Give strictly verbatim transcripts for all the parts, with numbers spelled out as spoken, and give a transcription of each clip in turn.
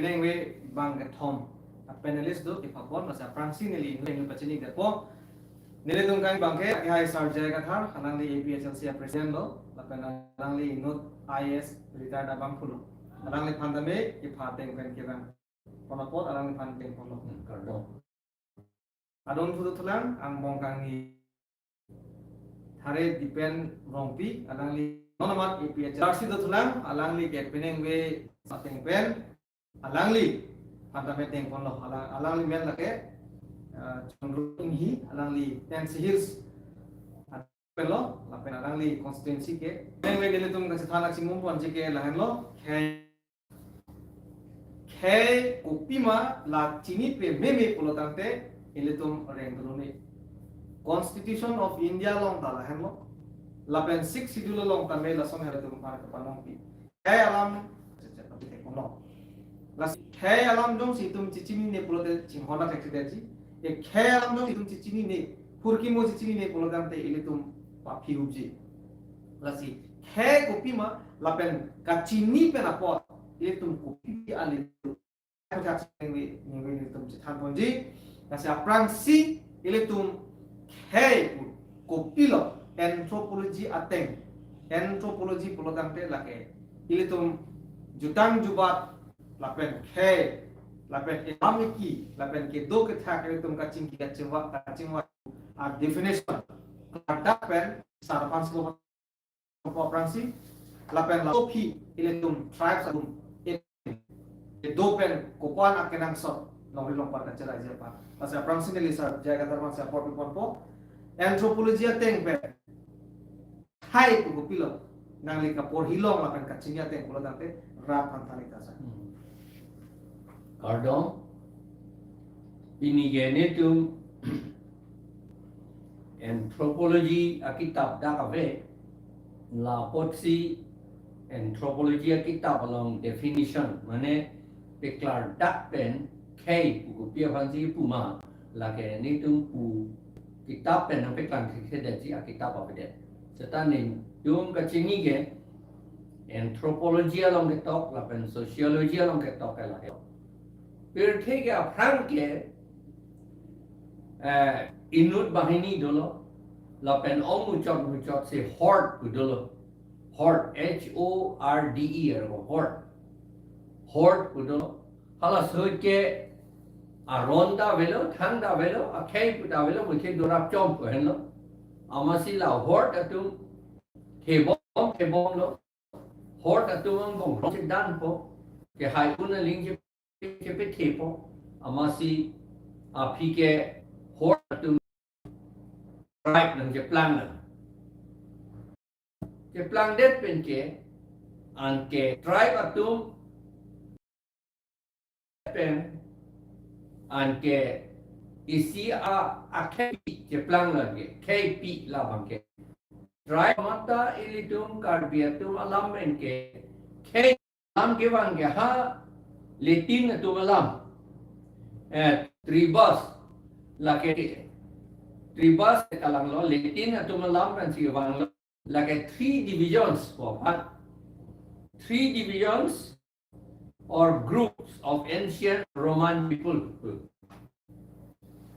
Anyway, bang kethom a panelist do kepapon, masa aphrangsi neli inut pachini detpo. Nelitum kang bangke, hai Sir J I Kathar, alangli A P H L C a president lo, lapen alangli inut I A S retired abang pulo. Alangliphan tame kepha ateng pen kevang. Pon apot alangliphan teng pulo. Hmm, kardom. Adon thu dothulang, angbong kangni Thare Dipen Rongpi, alangli non amat A P H L C dothulang, alangli ke peningve ateng pen, alangliphan tame teng ponlo, alang, alangli men lake, eh, Chondro Inghi, alangli Tensi Hills pen lo, lapen alangli constituency ke. Peningve nelitum kachethan kachingmum ponji ke lahenlo, khei khei kopima la chini pameme pulo tangte ilitum reng dolo ne. Constitution of India along ta lahenlo. Lapen Sixth Schedule along tame lason halatum par kapanongpi. Khei alam, lasi khei alam jongsi itum chechinine pulote chinghon athekthedetji. E khei alam jongsi itum chechinine, phurkimo chechinine pulo tangte ilitum paphi hupji. Lasi khei kopima lapen kachini pen apot ilitum kopi alitum. Kachak ningve, ningve ilitum chethan ponji. Lasi aphrangsi ilitum khei pu kopilo, anthropology ateng. Anthropology pulo tangte lake ilitum jutang jubat lapen khei lapen elam eki lapen kedo kethak ilitum kachingki kachingvai kachingvai a definition klardak pen sarpan slo aphrangsi lapen la aphi ilitum tribes atum kedo pen kopan akenangsot longri longpat kacheraiji aphan. Lasi aphrangsi neli Sir J I Kathar aphan si apor piponpo. Anthropology ateng pen khei pu kopilo, nangli kaporhi long lapen kachini ateng pulo tangte rat aphan than ik tha sir. Hmm. Kardom. Pini ke netum anthropology akitap dak ave, la apotsi anthropology akitap along definition, mane peklardak pen khei pu kopi aphansi pu ma, lake netum pu kitap pen nangpeklang thekthedetji akitap avedet. Seta netum kachini ke anthropology along ketok lapen sociology along ketok ke lake. Pirthe ke aphrang ke, eh, inut banghini dolo, lapen ong muchot muchotsi horde pu dolo. Horde, H O R D E, aro horde. Horde pu dolo. Halaso ahut ke aron ta avelo, thang ta avelo, akhei pu ta avelo, mulke dorap chom pu henlo. Amatsi la horde atum thebom thebomlo. Horde atum angbong rong chedanpo, kehai un aling che, chepethepo, amatsi aphi ke horde atum tribe nangcheplang nang. Cheplangdet pen ke, anke tribe atum pen, anke isi a, akhei cheplang lake, khei pi labang ke. Tribe mata ilitum Karbi atum alam pen ke, khei alam kevang ke ha Latin atum alam. Eh, tribus, lake tribus kalanglo, Latin atum alam pensi vanglo, lake three divisions pu aphan. Three divisions or groups of ancient Roman people.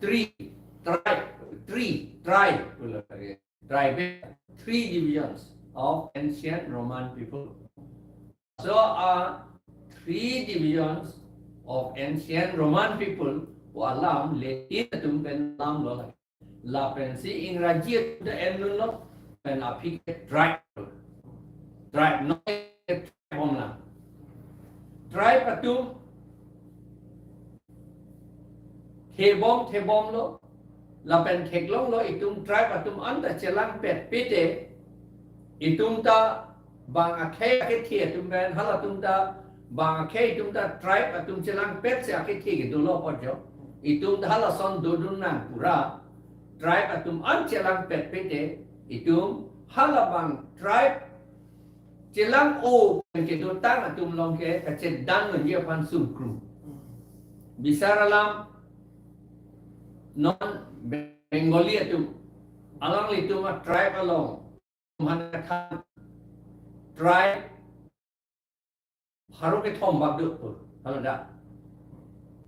Three tribe, three tribe, tribe, three divisions of ancient Roman people. So, uh, three divisions of ancient Roman people pu alam Latin atum pen alamlo. Lapensi Ingraji atum ta endunlo, pen aphi ke tribe. Tribe non tribe bomlang. Tribe atum thebom thebomlo, lapen theklonglo itum tribe atum anta chelangpet pete, itum ta bang akhei akethe atum pen, halatum ta bang akhei atum ta tribe atum chelangpetsi akethe ke dolo apot jo. Itum ta halason dodun nang pura, tribe atum an chelangpet pete, itum halabang tribe chelang-o kedotang atum along ke kachedan nangji aphan sungkru. Bisar alam non Bengali atum, alanglitum a tribe along, Manakha tribe pharo kethom bak do pu, hala dak.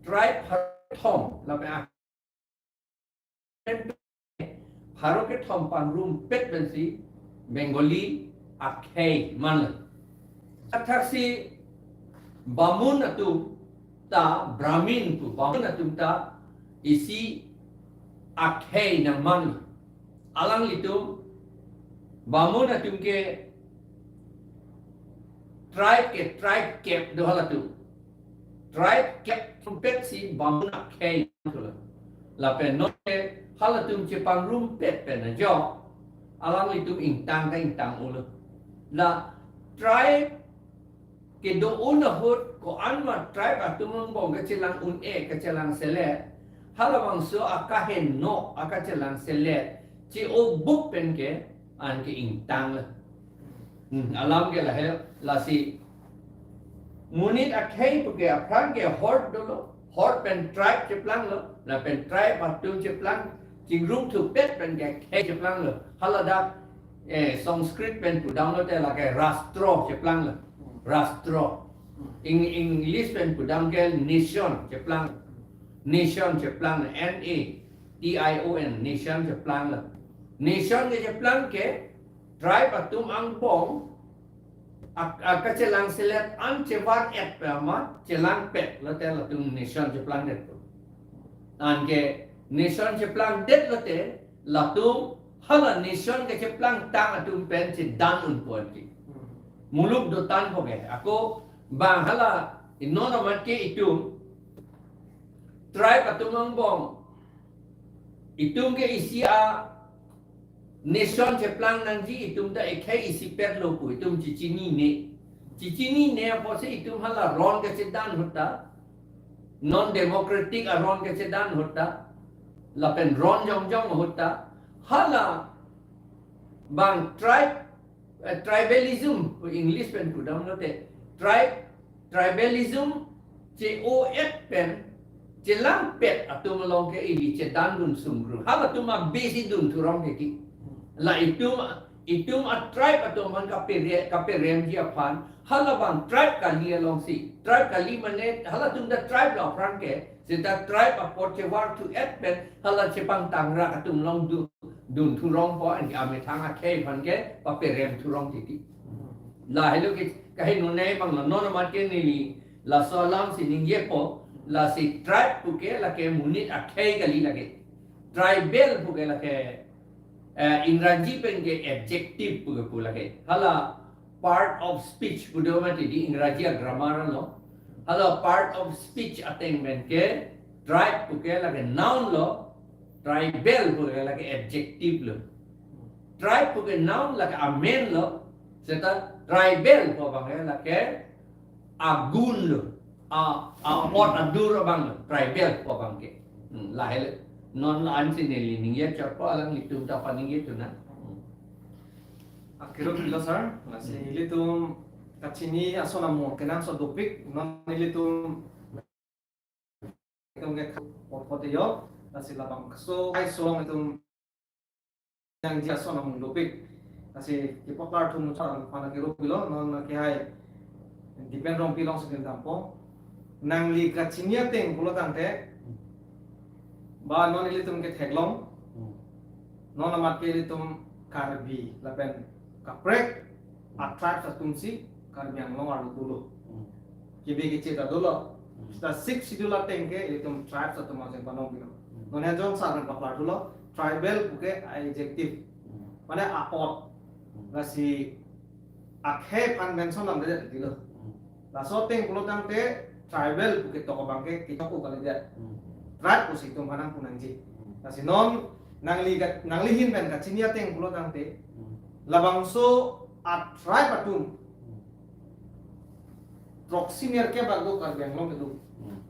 tribe pharo kethom lapen a pharo kethom pangrumpet pensi Bengali akhei manlo. Athaksi Bamun atum ta Brahmin pu, Bamun atum ta isi akhei nangmanlo. Alanglitum Bamun atum ke tribe ke tribe kep do halatum. Tribe kep trumpet si Bamun akhei thulo. Lapen non ke halatum chepangrumpet pen ajok alanglitum ingtang ta ingtang-olo. La tribe kedo-un ahut ko-an ma tribe atum angbong kachelang un-e, kachelang selet, halabangso akaheno akachelang selet che-obup pen ke anke ingtanglo. Hmm, alam ke lahelo, lasi monit akhei puke aphrang ke horde dolo, horde pen tribe cheplanglo, lapen tribe atum cheplang, chingrumthupet pen ke akhei cheplanglo. Haladak, eh, Sanskrit pen pudamlote lake rastro cheplanglo. Rastro. Eng-, English pen pudam ke nation cheplang. Nation cheplang, N A T I O N, nation cheplanglo. Nation ke cheplang ke tribe atum angbong ak-, akachelang selet an chevar-et pe amat chelangpet lote latum nation cheplangdetpo. Anke nation cheplangdet lote latum hala nation kecheplangtang atum pen chedan unpo anke. Muluk dotan po ke. Ako bang hala non amat ke itum tribe atum angbong, itum ke isi a nation cheplang nangji, itum ta ekhei isipetlo pu itum chechinine. Chechinine apotsi itum hala ron kachedan ahut ta, non democratic aron kachedan ahut ta, lapen ron jongjong ahut ta, hala bang tribe, eh, tribalism, English pen pudamlote, tribe, tribalism che-o-et pen chelangpet atum along ke ili chedandun sungru. Halatum abisi dun thurong ke ki. La itum, itum a tribe atum aphan kapere-, kaperemji aphan, halabang tribe kali alongsi. Tribe kali mane halatum ta tribe lo aphrang ke, seta tribe apot chevarthu-et pen hala chepangtangrak atum along du-, dun thurongpo, anke amethang akhei aphan ke paperem thurong titi. Lahelo ke kaheno ne bang la non amat ke neli laso alamsi ningjepo, lasi tribe puke lake monit akhei kali lake. Tribal puke lake, eh, Ingraji pen ke adjective puke pu lake. Hala part of speech pu do mati di Ingraji a grammar lo. Hala part of speech ateng pen ke tribe puke lake noun lo, tribal puke lake adjective lo. Tribe puke noun lake amen lo, seta tribal pu abang ke lake agun lo, a, a-ot adur abang lo, tribal pu abang ke. Hmm, lahelo. Non la-ansi neli ningje chotpo, alanglitum ta paningje tuna. Hmm. Akirok pilo sir, lasi Hmm. ilitum kachini ason amung kenangsot dopik, non ilitum itum ke pot pot yo, lasi labangso ai song itum nangji ason amung dopik. Lasi kepaklar thum muchar aphan akirok pilo, non ke hai Dipen Rongpi alongsi kedampo. Nangli kachini ateng pulo tangte, ba non ilitum ke theklong, Hmm. non amat ke ilitum Karbi lapen kaprek a tribes atumsi Karbi Anglong arlo dolo. Hmm. Kibi kichi ta dolo. Hmm. Seta Sixth Schedule ateng ke ilitum tribes atum ansi panon pilo. Hmm. Non he jong sar paklar thulo, tribal puke adjective. Hmm. Mane a-ot. Hmm. Lasi akhei aphan mention nangdedet tilo. Hmm. Laso ateng pulo tangte tribal puke tok abang ke kitok ko kalidet. Hmm. Tribe pusi itum aphan nangpu nangji. Hmm. Lasi non nangli gat-, nangli ahin pen kachini ateng pulo tangte, Hmm. labangso a tribe atum Hmm. throksi nerkep bak do Karbi Anglong kedo. Hmm.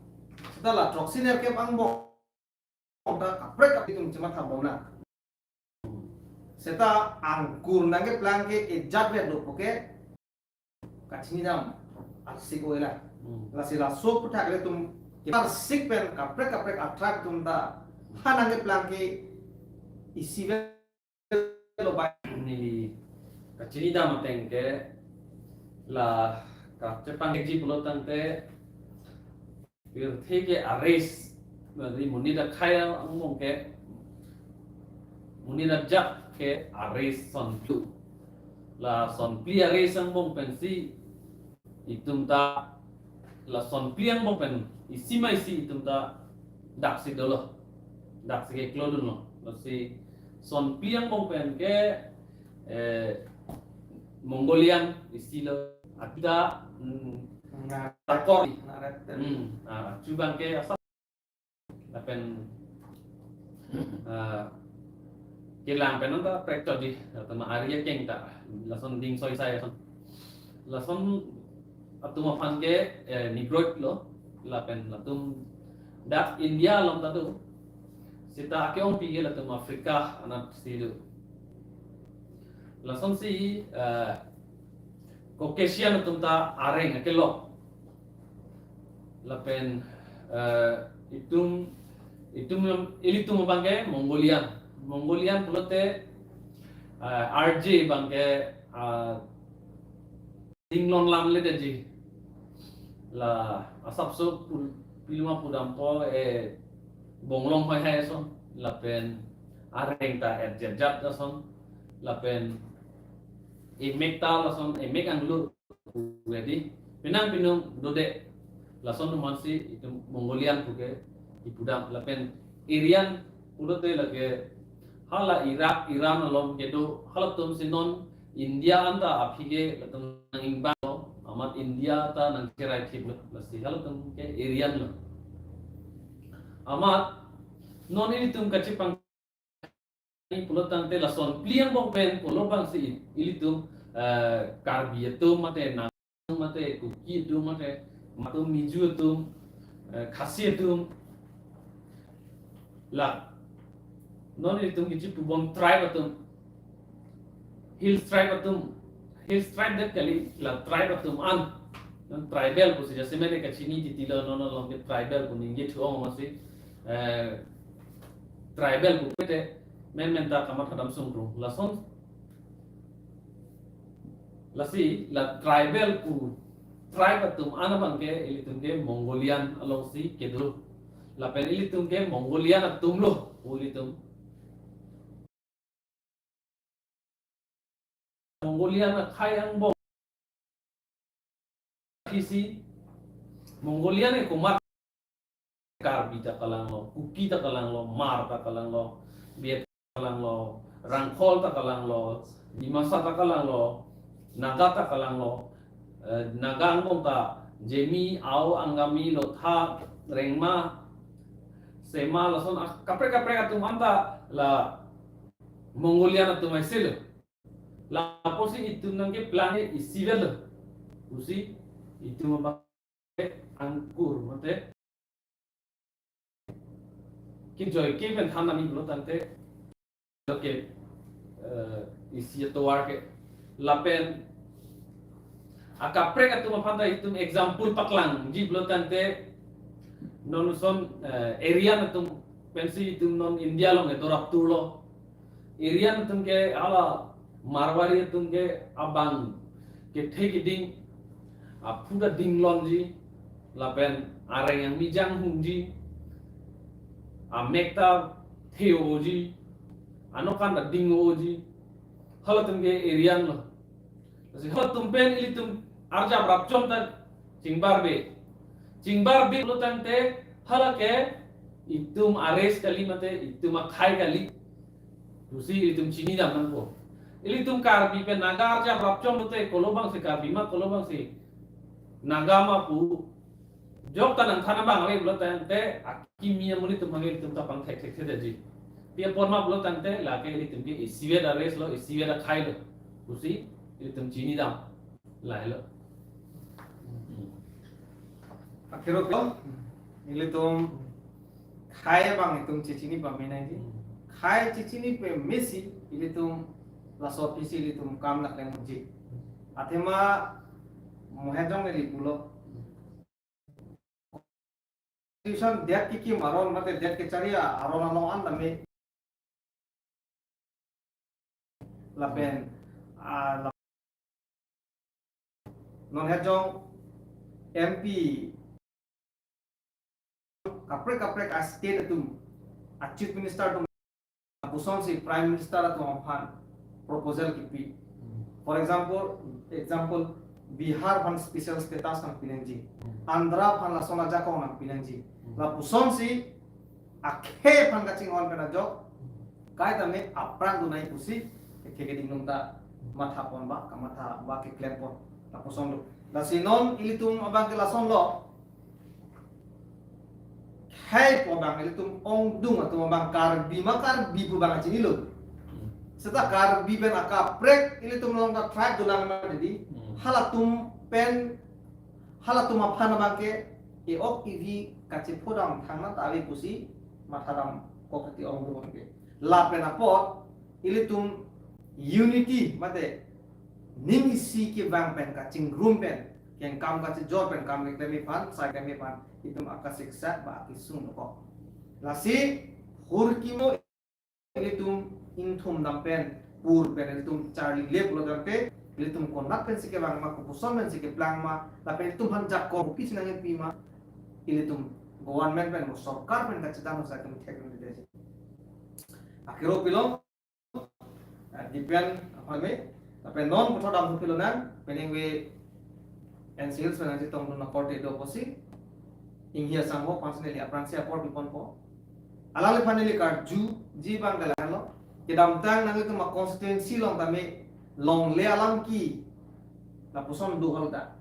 Seta la throksi nerkep angbong ta kaprek kaprek itum chematha bomnang. Seta angkur nangkeplang ke ejat vet lo puke kachini dam arsik oila. Hmm. Lasi laso aputhak ilitum arsik pen kaprek kaprek a tribe atum ta ha nangkeplang ke isi vet lo bai. Neli kachini dam ateng ke la kachepangji pulo tangte Pirthe ke a-race, berarti monit akhai angbong ke, monit ajat ke a-race sonphli. La sonphli a-race angbong pensi itum ta, la sonphli angbong pen isi ma isi itum ta daksi dolo, daksi keklodunlo. Lasi sonphli angbong pen ke, eh, Mongolian isi lo, akita, hmm, Nara-, akor. Nara-, hmm, ah, chu abang ke asap lapen, ah, kelang pen nonta prek chot di, atama ari akeng ta, lason ding soisai ason. Lason atum aphan ke, eh, Negroid lo, lapen latum dak India along ta do. Seta ake-ongpi ke latum Africa anatsi do. Lasonsi, eh, Caucasian atum ta areng akelok. Lapen, eh, itum, itum, ilitum abang ke Mongolian. Mongolian pulote, eh, R J abang ke, ah, dinglon lam le deji. La asapso pul-, pilma pudampo, eh, bonglong haihai ason. Lapen areng ta et jat jat ason. Lapen emek ta lason, emek anglu. Jadi, penang pinung dode. Lason numansi itum Mongolian puke kipudam. Lapen Aryan pulote lake hala Iraq, Iran along kedo, halatumsi non India anta aphi ke latum nang-ingbang lo, amat India ta nangcherai thip lo, lasi halatum ke Aryan lo. Amat non ilitum kachepang pulo tangte la sonphli angbong pen pulo abangsi ilitum, eh, Karbi atum mate, Naga atum mate, Kuki atum mate, matum Miju atum, eh, Khasi atum. La non ilitum kachepubom tribe atum, Hill tribe atum, Hill tribe det kali, la tribe atum an. Non tribal pusi jasemet kachini titi lo, non along ke tribal pu ningje thu-ong amatsi, eh, tribal pu pete menmen ta kamatha dam sungkrung. Lason, lasi la tribal pu tribe atum an abang ke ilitum ke Mongolian alongsi kedo. Lapen ilitum ke Mongolian atum lo, pu ilitum Mongolian akhai angbong. Isi Mongolian ke komat, Karbi ta kalanglo, Kuki ta kalanglo, Hmar ta kalanglo, Biet ta kalanglo, Rangkhol ta kalanglo, Dimasa ta kalanglo, Naga ta kalanglo, eh, Naga angbong ta Zeme, Ao, Angami, Lotha, Rengma, Sema, lason ak-, kaprek kaprek atum anta la Mongolian atum aisi lo. Lapusi itum nang keplang ke isivet lo. Pusi itum abang angkur mate kejoi ke pen than nangji pulo tangte ke, eh, isi atovar ke. Lapen akaprek atum aphan ta itum example paklangji pulo tangte non son, eh, Aryan atum pensi itum non India along kedo rapturlo. Aryan atum ke hala Marwari atum ke abang kethe keding, aphu ta dinglonji, lapen areng angmi janghumji, amek ta the-oji, anokan ta ding-oji, halatum ke Aryan lo. Lasi halatum pen ilitum arjap rapchom ta chingbarbe. Chingbarbe pulo tangte hala ke itum a-race kali mate itum akhai kali pusi ilitum chinidam nangpo. Ilitum Karbi pen Naga arjap rapchom lote kolo abangsi Karbi ma, kolo abangsi Naga ma pu jok ta nangthan abang ave pulo tangte akimi amonit atum abang ilitum ta pangthek thekthe detji. Pi apot ma pulo tangte lake ilitum ke isivet a-race lo, isivet akhai lo pusi ilitum chinidam. Lahelo. Akhirut lo, ilitum khei abang itum chechini pame nangji. Khei chechini pamesi ilitum laso aphi si ilitum kam laklem unji. Athema Mohejong neli pulo. Tuition det kekim aron mate det kechari aron along an tame lapen, ah, la-, non Hejong M P kaprek kaprek a state atum, a chief minister atum, lapuson si prime minister atum aphan proposal kipi. For example, example, Bihar aphan special status nangpi nangji, Andhra aphan lason ajakong nangpi nangji. Lapuson si akhei aphan kachinghon pen ajok, kaita me apran dunai pusi, akhei keding nung ta matha pon ba, kamatha ba keklem pon. Lapuson do. Lasi non ilitum abang ke lason lo. Khei pu abang ilitum ongdung atum abang Karbi ma Karbi pu abang chinilo. Seta Karbi pen akaprek ilitum along ta tribe dolang ma didi. Halatum pen, halatum aphan abang ke e-ok evi kachephodam thangna ta ave pusi mathadam kok ti ongdung ke. Lapen apot ilitum unity mate ning isi kevang pen kachingrum pen, kengkam kachijor pen kam keklem aphan, sai keklem aphan, itum akasiksak ba akisung dokok. Lasi hurkimo ilitum ingthum dam pen, pur pen ilitum charli lep lo dam pe, ilitum konat pensi kevang ma, kopuson pensi keplang ma, lapen ilitum aphan jakong kopi si nangpi ma, ilitum government pen mo sorkar pen kachethan mo sa itum thek nang dede. Akiro pilo, ah, depend aphan me, lapen non kothodam thu pilo nang, penang ve N C Hills pen nangchetongdun akorte do pusi, Inghia Sangho aphan si neli apran si apor piponpo. Alangliphan neli karjuji abang ke lahenlo. Kedamtang nanglitum a constituency along tame longle alam ke lapuson do haladak.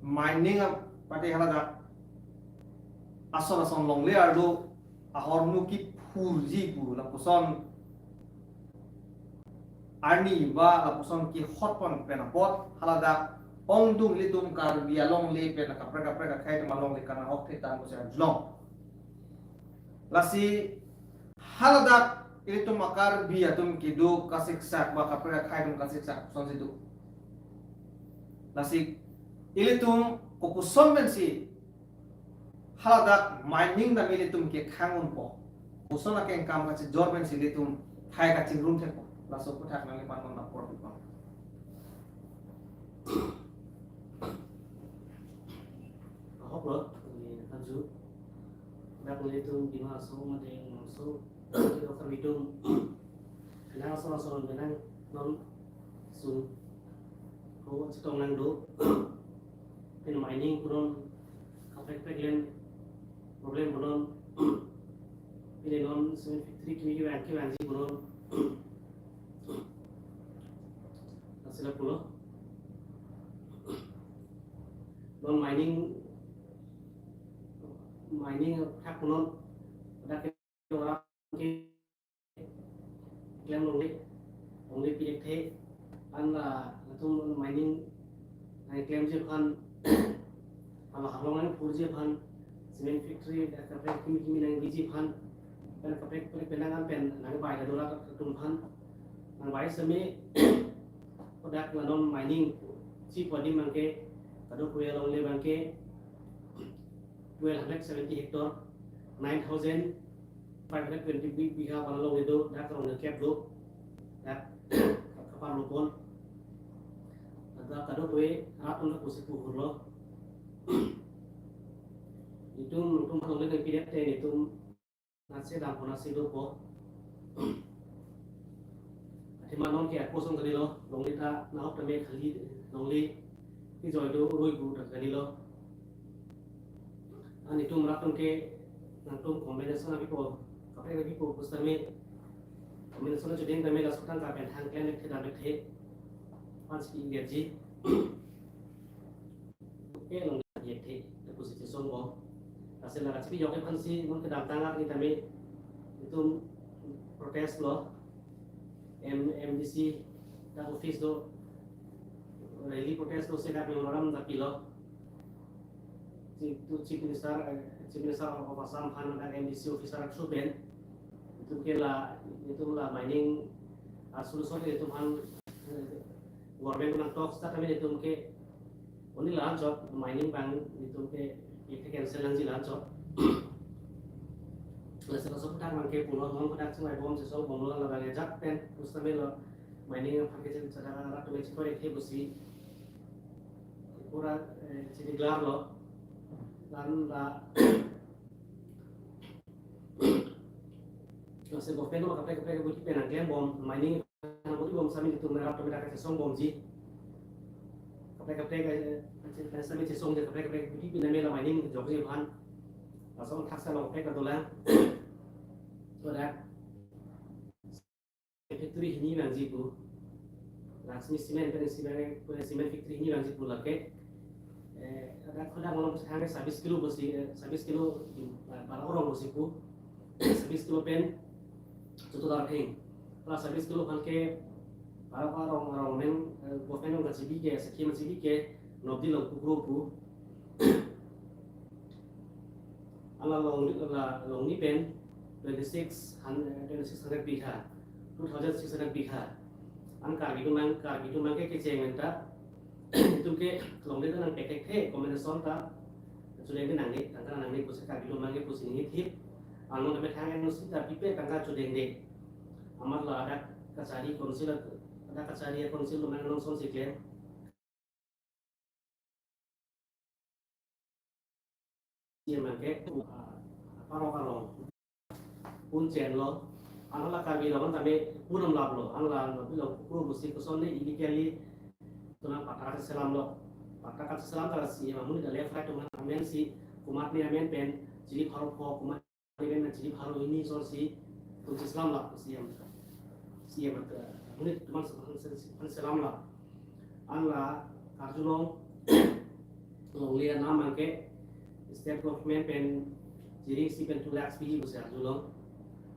Mining a pate haladak. Ason ason longle arlo ahormu kiphurji pu lapuson arni ba lapuson kehot pon pen apot haladak ongdung ilitum Karbi alongle pen kaprek kaprek akhei atum alongle kana hok thetan ko si arjulong. Lasi haladak ilitum a Karbi atum kedo kasiksak ba kaprek akhei atum kasiksak sonsi do. Lasi ilitum kopuson pensi haladak mining dam ilitum kekhang unpo. Koson akengkam kachijor pensi ilitum hai kachingrum thekpo. Laso aphuthak nangliphan non apor pipon. Ahok lo, ni anju. Dak ilitum Dima Hasao mate Umrangso, ilitum Karbi atum. Kenang ason ason kenang non sung ko chetong nangdo. Pen mining punon kaprek kaprek len problem punon. Pen non cement factory kimi kimi kimi anji punon. Asila pulo. Non mining, mining thak punon. Dak ke orang ke klem longle, longle pi thekthe, an la latum mining nangklemji aphan, hala halong nangphurji aphan, cement factory, dak kaprek kimi kimi nangbiji aphan, pen kaprek kaprek pen nang an pen nangbai ta dola atum aphan, nangbai seme, kodak la non mining, chi podi abang ke, kadokave alongle abang ke, twelve hundred seventy hectare, nine thousand five hundred twenty bi-, bigha pen alongle do, dak rong kep do, dak kaparlo pon. Dak kadokave rat un pusi puhurlo. Itum, itum alongle nangpi thekthe itum natsi dam pon natsi dopo. Athema non ke ako song kalilo, longle ta nahok tame khali longle, kejoi do roi gu ta kalilo. An itum rat atum ke nangtum compensation abipo, kaprek abipo pusitame compensation chuding tame laso tangka pen thang klem thekthe dam thekthe. Pan si ingerji. Ke long thekthe, ta pusi chesong bom. Asila kachipi yok aphan si non kedamtang arni tame itum protest lo. M-, M D C ta office do, rally protest do, seta memorandum ta pilo. Chief, to Chief Minister, eh, Chief Minister of Assam aphan, M D C officer atum pen. Itum ke la, itum la mining, ah, solution itum aphan, eh, government nang talks ta kami itum ke, only la-anchot, mining abang itum ke, itum ke cancel nangji la-anchot. Laso laso aphuthak abang ke pulo, non aphuthak chungai bom chesong bomlo, la abang ajat pen pusitame lo mining aphan ke chen chadara rat atum chikoi ke pusi pura, eh, chini klarlo. Lan la Ase government lo kaprek kaprek budi pen nangklem bom, mining budi bom sami itum rap tame dak chesong bomji. Kaprek kaprek, eh, sami chesong je kaprek kaprek budi pen name la mining jokji aphan. Laso thaksa long pek adolang. So that factory hini vangji pu. Laxmi Cement pen cement, cement factory hini vangji pu lake. Eh, ada khoda ngolom hangke sabis kilo bosi, eh, sabis kilo, eh, para orang bosi pu. Sabis kilo pen, chutu dar pheng. Pala sabis kilo aphan ke, para para orang orang men, eh, government nang kachibi ke, scheme chibi ke, nobdi long kukro pu. Ala long, ala longni pen twenty six hundred, twenty six hundred bigha, two thousand six hundred bigha. An Karbi atum abang, Karbi atum abang ke kecheng menta. Itum ke longle ta nangpek thekthe, compensation ta. Chule ke nangne, tangka nangne pusi Karbi atum abang ke pusi ningje thip. Ano tame thang N O C ta pipe tangka chodengde. Amat ladak kachari council, ladak kachari council atum abang nonson si klem. Ye mangke, ah, paro paro. Pun chen lo, ano la Karbi lo, tame punam lap lo, ano la, no, lo, kukro bosi koson ne illegally, tuna patta kacheselam lo. Patta kacheselam ta si, amonit ta left right atum amen si, komat ne amen pen, chili pharo pho, komat ne amen chili pharo hini ason si, tum cheselam lap, si em, si em, amonit atum amen si, si, si, selam lap. An la karjulong, longle anam abangke state government pen jiring si pen two lakhs piji pusi arjulong.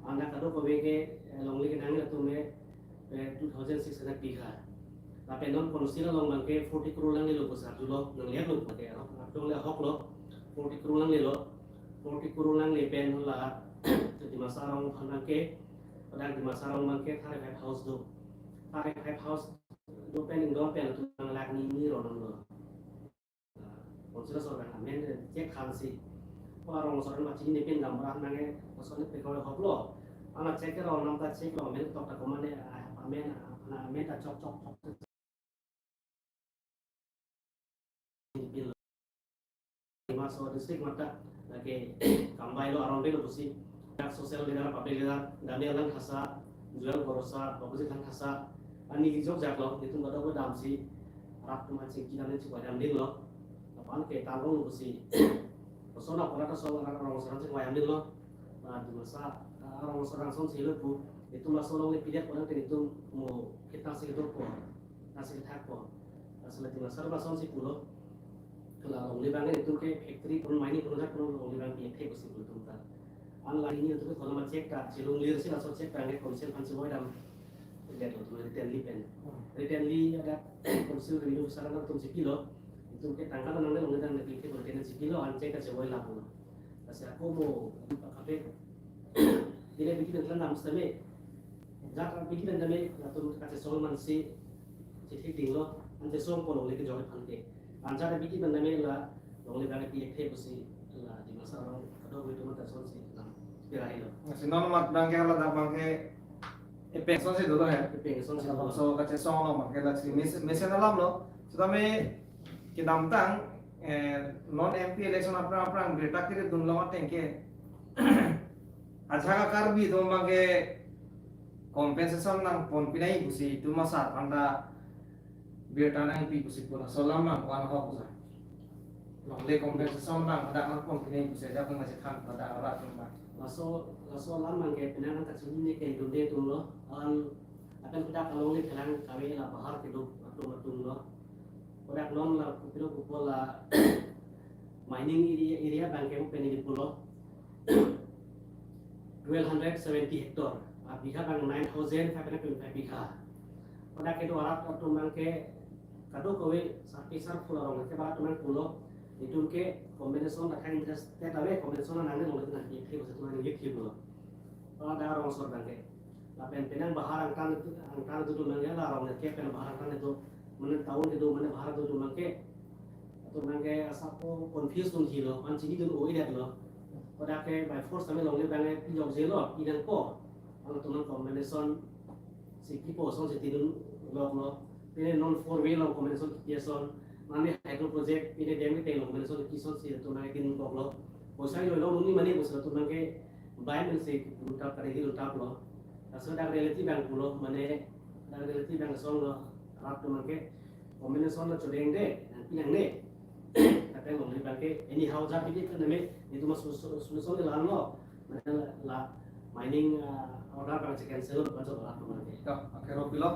An la kadokave ke, eh, longle kenang atum ke, eh, two thousand six hundred bigha. Lapen non council along abangke forty crore nanglelo pusi arjulong, nanglelo abangke, arong, arong le ahok lo, forty crore nanglelo, forty crore nangle pen la, Dimasa arong aphan abangke, pada Dimasa arong abangke thirty-five house do. Thirty-five house do pen ingdong pen atum lakh ni ni ronang lo. Council asor abang amen check khan si. Ko arong asor ma chini ne pen dam ran nange asor ne pe ko hok lo. Ana check ro nam ta check lo amen tok ta komane amen, ana amen ta chok chok chok. Dimasa district mata lake kambai lo arong lo pusi. Dak social leader, public leader, Daniel Langthasa, Joel Borosa, Babuji Langthasa, ani jok jak lo, itum kadokave dam si, rak atum chingki dam ne chingki dam ding lo. Lapen ke tangkong lo pusi. Kosona pura ta so arong asor chingki dam ding lo. Ba Dimasa, ah, arong asor ason si lo pu, itum laso longle pidet pura te itum mo kita si do po. Nasi thak po. Asal Dimasa lason si pulo. Kala longle abang itum ke factory pun mining pun jak pun longle abang pi thek si pulo tum ta. An la ini itum ke kono ma check ta, chelong lir si laso check ta nge council aphan si boi dam. Lihat lo tum written li pen. Written li ada council revenue saran atum si pilo. Itum ke tangka nangne longle abang pi thek written si pilo, an check ta si boi la pulo. Kasi ako mo, kape, Dile bikin dalam nam sitame. Jat bikin dalam latum kachesong man si chithik ding lo. An chesong ko longle kejok aphan ke. An jat bikin dalam la longle abang pi thek pusi la Dimasa arong kadokave atum ta ason si lam pira helo. Si non mat abangke la abangke epeng ason si dolo he. Epeng ason si dolo. So kachesong lo abangke la si mes-, mesen alam lo. Sitame kedamtang, eh, non M P election aphrang aphrang birta kiri dun long ateng ke ajahak a-Karbi atum abangke compensation nangponpi nai pusi itum asar aphan ta birta nangpi pusi pu laso alam abang ko-an ahok sa. Longle compensation abang hadak nangponpi nai pusi ajahak nangchethan pada arat abang. Laso, laso alam abangke penang ta chini ne ke dunde atum lo, an akan hadak alongle kelang kave la bahar kedo atum atum lo. Kodak non la kopilo kopo la mining area, area abangke pen ili pulo twelve hundred seventy hectare. Abigha abang nine thousand five hundred twenty-five bigha. Kodak kedo arat atum abangke kadokave sarpi sarpo arong ke barat atum abang pulo. Itum ke compensation ta kang interest te tawe compensation nangne longle nangne ke pusi atum nangne ke pulo. Pada arong asor abangke. Lapen penang bahar angtan, angtan atum abangke la arong ke pen bahar angtan atum. Mane town kedo, mane bahar atum abangke. Atum abangke asap ko confuse dunji lo, an chinidun o-edet lo. Kodak ke by force tame longle abangke pijokje lo, pinangpo. An atum compensation si kipo ason si tidun lok lo. Pine non four way lo compensation kipi ason. Mane hydro project, pine dam ke lo compensation kipi ason si atum abangke tin kok lo. Poisa lo lo nuni mane poisa atum abangke Bai men si pulo tap, kare hilo tap lo. Laso dak reality abang pulo, mane dak reality abang song lo, rat atum abangke combination lo chodeng de, nangpi nangne. Tapi longle abangke anyhow jat pidi kan name, itu mas solution la-an lo. Mane la mining, ah, order abang si cancel lo, bukan soal rat atum abangke. Ya, akhir pilo.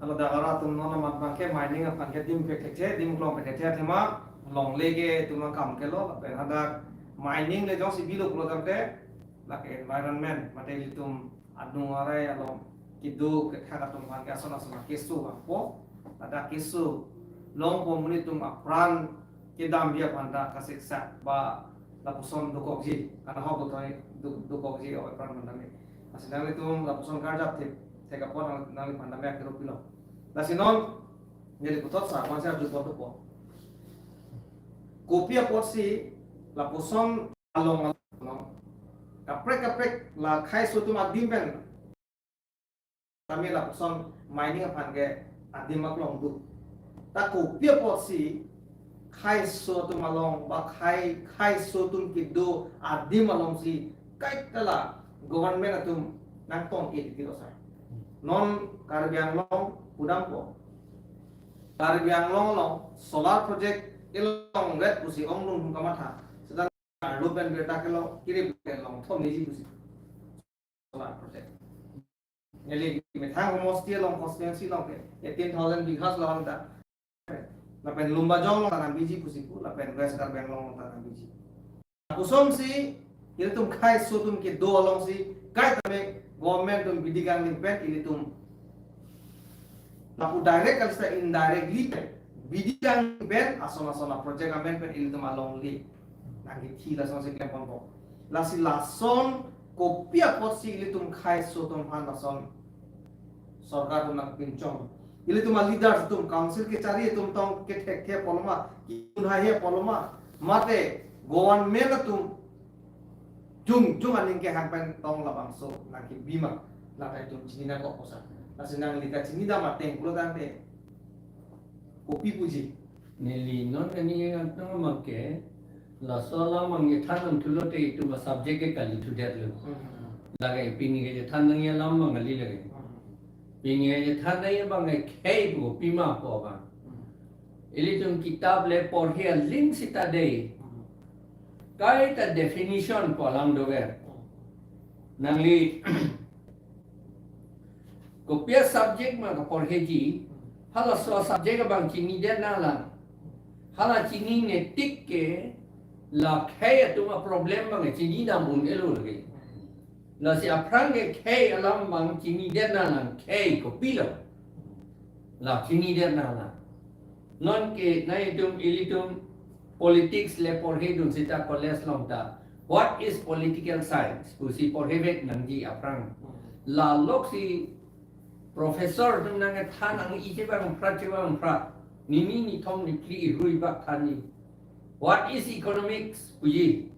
Kalau dak rat atum non amat abangke mining aphan ke adim pekthekthe, adim klong pekthekthe athema longle ke itum akam ke lo, lapen hadak mining le jongsi bilo pulo tangte, lake environment, mate ilitum adung arai along kedo kethak atum aphan ke ason ason keso vangpo, ladak keso longpo, monit atum apran kedam biya aphan ta kasiksak ba lapuson dokokji, karena ahok do thoi do-, dokokji oi apran mandami. Lasi nanglitum lapuson karjap thip, thek apot nang, nangliphan tame akhir pilo. Lasi non, neli puthot sa, kwan sa arju pot po. Kopi apotsi lapuson along along, kaprek kaprek la khei aso atum adim pen tame lapuson mining aphan ke adim aklong do. Ta kopi apotsi khei aso atum along ba khei, khei aso atum kedo adim alongsi kaita la government atum nangtong-e titi lo sai. Non Karbi Anglong pudampo. Karbi Anglong along solar project kelong vet pusi ongdung kamatha. Seta arlo pen birta kelong, kirip kelong thom niji pusi solar project. Neli methang homosti along, constituency along ke eighteen thousand bighas along ta. Lapen Lumbajong along ta nang biji pusi pu, lapen West Karbi Anglong along ta nang biji. Lapuson si ilitum khei aso atum kedo alongsi kaita me government atum bidi kangni pen ilitum lapu direct kali seta indirectly pen bidi kangni pen ason ason a project amen pen ilitum alongle nangkethi, lasonsi klem ponpo. Lasi lason kopi apotsi ilitum khei aso atum aphan lason sorkar atum nangpinchong. Ilitum a leaders atum, council kechari atum tong kethekthe apot lo ma, kidun haihe apot lo ma, mate government atum jongjong aning kehang pen tong labangso nangkebi ma, lata itum chini nangkok kosa. Lasi nangli kachini dam ateng pulo tangte kopi puji. Neli non kani yang tong abangke, laso alam abang kethan nangthulote itum a subject ke kali thudetlo. Hmm. Lake pini kethan nangji alam abang kali lake. Hmm. Pini kethan nangji abang ke khei pu pima pu abang. Hmm. Ilitum kitap le porhi aling seta dei. Hmm. Kaita definition pu alam dover. Hmm. Nangli kopi a subject ma kaporheji, halaso a subject abang chinidet nanglang. Hala chinine tik ke la khei atum a problem abang chini dam un-elo lake. Lasi aphrang ke khei alam abang chinidet nanglang, khei kopilo. La chinidet nanglang. Non ke nangtum ilitum politics le porhedun seta college along ta, what is political science pusi porhevek nangji aphrang. Laloksi professor atum nangkethan nangji chevang phra chevang phra, nini nithom niphli irui bak thanji. What is economics puji?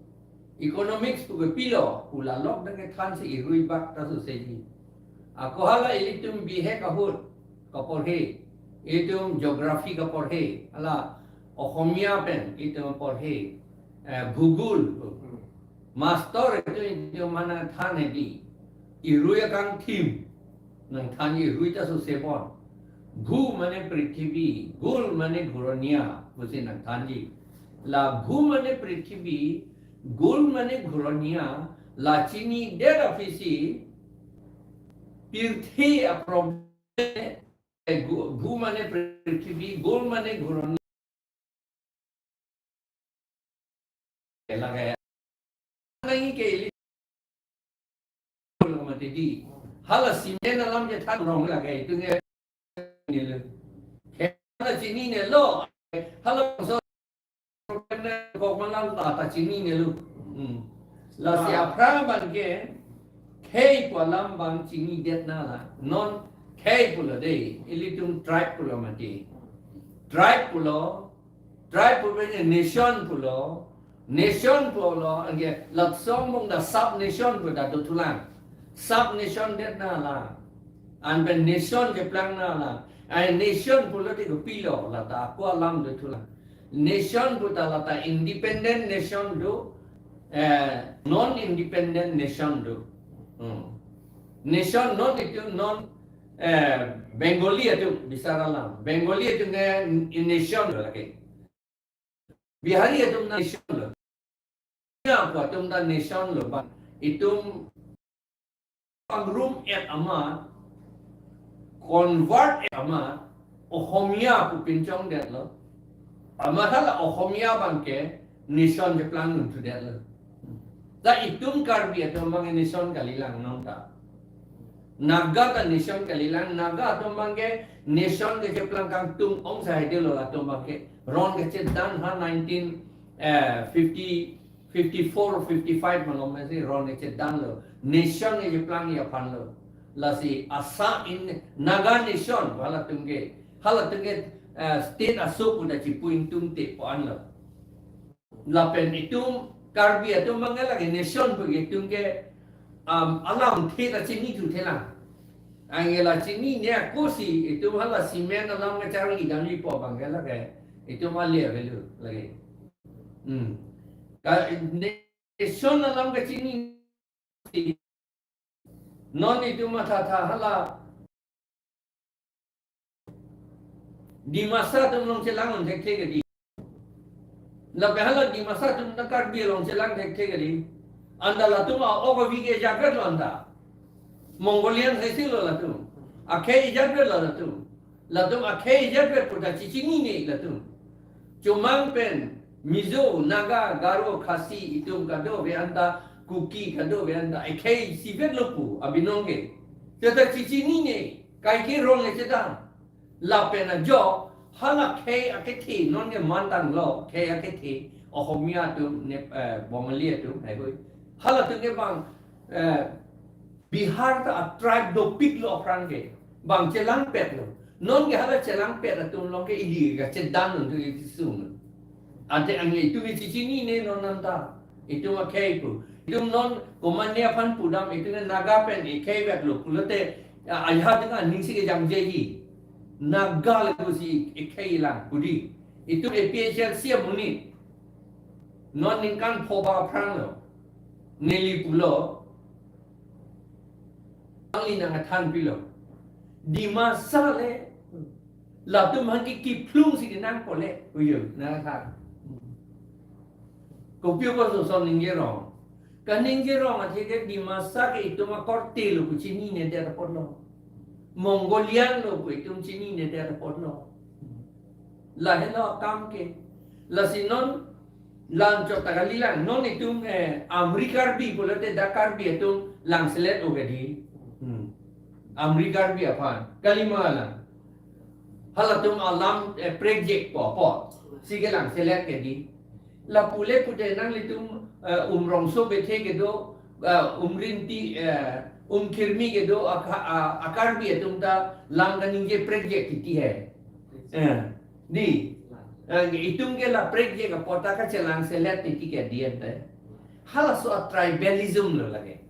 Economics pu ke pilo pu lalok nangkethansi irui bak ta suseji. Ako hala ilitum bihek ahut kaporhe, ilitum geography kaporhe, hala Ohomia pen ilitum porhe, eh, Bhugol. Master itum, itum mana than hedi, irui akangthim nangthan, irui ta suse pon. Bhu mane prithibi, gol mane ghuroniya pusi nangthanji. La bhu mane prithibi, gol mane ghuroniya, la chinidet aphisi pirthe a problem, eh, gu-, bhu mane prithibi, gol mane ghuroniya. Lake. Nangji ke ili mati di. Hala cement alam je than rong lake itum ke nilo. Hala chininelo. Halabangso kok malang ta, ta chininelo. Hmm. Lasi aphrang abangke khei pu alam abang chinidet nanglang. Non khei pulo dei, ilitum tribe pulo mati. Tribe pulo, tribe pulo nation pulo, nation pulo, anke laksong bong ta sub nation pu ta dothulang. Sub nation det nanglang. Anpen nation keplang nanglang. Ai nation pulote kopilo, lata ako alam dothulang. Nation pu ta lata independent nation do, eh, non-independent nation do. Hmm. Nation non itu non, eh, Bengali atum bisar alam. Bengali atum ke nation do lake. Bihari atum nation lo. Ya, atum ta nation lo bang. Itum pangrum et amat, convert et amat, Ohomia pu pinchongdetlo. Amat hala Ohomia abangke nation cheplang unthudetlo. Ta itum Karbi atum abang nation kalilang nong ta. Naga ta nation kalilang, Naga atum abangke nation ke cheplang kangtung ong sahai dolo atum abangke. Ron kechedan ha nineteen, eh, fifty, fifty-four, fifty-five malom si ron kechedanlo. Nation kecheplang aphanlo. Lasi asa in Naga nation halatum ke, halatum ke, eh, state aso pu ta chipu ingtungte pu anlo. Lapen itum Karbi atum abangke lake nation pu itum ke, um, alamthe ta chinithuthelang. Anke la chinine ako si itum hala cement alam kacharli damji pu abangke lake itum ale avelo lake. Hmm. Ka, nation alam kachini si non itum mathatha hala Dimasa atum along chelang un thekthe ke dei. Lapen hala Dimasa atum ta Karbi along chelang thekthe ke dei. Anta latum a-ok avi ke ejatvetlo anta. Mongolian saisi lo latum. Akhei ejatvetlo latum. Latum akhei ejatvet pu ta chichinine latum. Chomang pen Mizo, Naga, Garo, Khasi, itum kadokave anta, Kuki kadokave anta, akhei isivetlo pu abinong ke. Seta chichinine, kaike ron le chedan. Lapen ajok, hala khei akethe, non ke mantanglo, khei akethe, Ohomia atum, ne, eh, Bongali atum, hai hui. Halatum ke bang, eh, Bihar ta a-tribe dopiklo aphrang ke. Bang chelangpetlo. Non ke hala chelangpet atum along ke ili kachedan un tu iti sung. Ante ange itum iti chinine non anta. Itum akhei pu. Itum non komatne aphan pudam itum Naga pen ekhei vetlo pulote, a, ajahak aning si kejangjeji. Naga le pusi ekhei lang pu dei. Itum A P H L C amonit. Non ningkan pho ba aphranglo. Neli pulo. Nangli nangkethan pilo. Dimasa le. Latum aphan ke kiphlung si kenangpo le. Uyo, nangkethan. Kopi apotlo lason ningje rong. Kaningje rong athe ke Dimasa ke itum akorte lo pu chininedet apotlo. Mongolian lo pu itum chininedet apotlo. Lahelo akam ke. Lasi non la-anchot ta kalilang. Non itum, eh, Amri Karbi pulote dak Karbi atum langselet o ke dei. Hmm. Amri Karbi aphan. Kalima lang. Halatum alam, eh, prekjak po po. Si kelangselet ke dei. Lapu le pute nanglitum, eh, Umrongso bethe kedo, eh, Umrinti, eh, Umkhirmi kedo, aka-, a-, a-Karbi atum ta lam kaningje prekjak titi hai. Eh, dei. Eh, itum ke la prekjak apot ta kachelangselet titi ke dei ante. Halaso a-tribalism lo lake.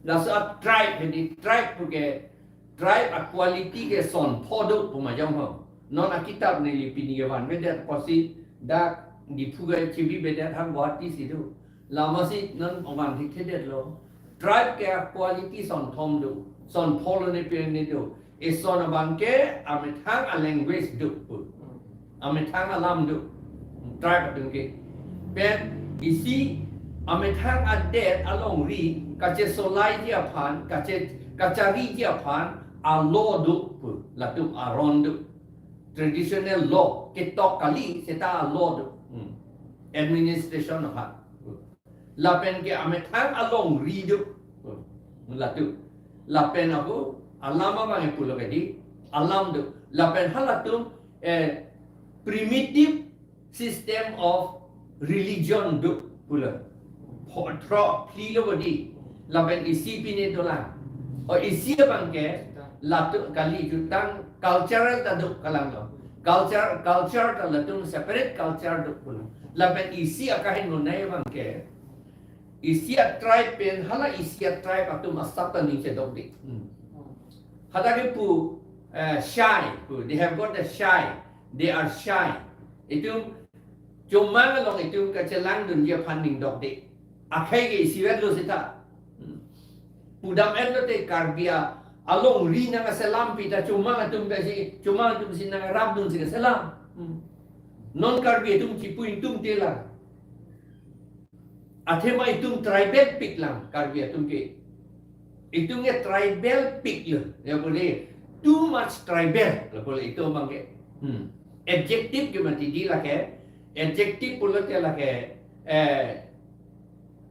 Laso a-tribe, dei, tribe pu ke, tribe a-quality ke son pho do pu majong ho. Non akitap neli pini kevanvedet apotsi dak Diphu ke chibibedet ha Guwahati si do. Lama si non oman thikthedetlo. Tribe ke a-quality son thom do. Son pho lo ne pen ne do. Eson abangke amethang a-language do pu. Amethang alam do. Tribe atum ke. Pen isi amethang adet alongri kachesolaiji aphan, kache-, kachariji aphan a-law do pu. Latum aron do. Traditional law, ketok kali seta a-law do. Hmm. Administration aphan. Lapen ke amethang alongri do. Hmm. Latum. Lapen ako alam abang pulo ke dei, alam do. Lapen halatum, eh, primitive system of religion do pulo. Pho-, thro, phli lo bo dei. Lapen isi pine dolang. O isi abangke, latum kali jutang cultural ta do kalanglo. Culture, culture ta latum separate culture do pulo. Lapen isi akahin monai abangke, isi a-tribe pen hala isi a-tribe atum asap ta ning chedokde. Hmm. Hadak ke pu, eh, shy pu. They have got the shy. They are shy. Itum chomang along itum kachelangdunji aphan ning dokde. Akhei ke isivet lo seta. Hmm. Pudam-et lote Karbi a-, alongri nangkaselam pi ta chomang atum pensi, chomang atum si nangrapdun si kaselam. Hmm. Non Karbi atum chipu ingtung te lang. Athema itum tribal pik lang Karbi atum ke. Itum ke tribal pik lo. Ya boleh too much tribal lo boleh itum abang ke. Hmm. Adjective ke mati di lake. Adjective pulote lake, eh,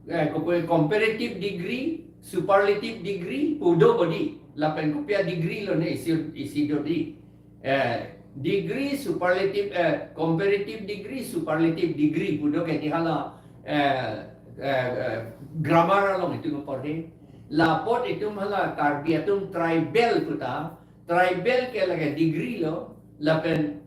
eh, kopi comparative degree, superlative degree, pu do bodi. Lapen kopi a-degree lo ne isi, isi do di. Eh, degree, superlative, eh, comparative degree, superlative degree pu do ke di hala, eh, eh, eh, grammar along itum porhe. Lapot itum hala Karbi atum tribal puta, tribal ke lake degree lo, lapen,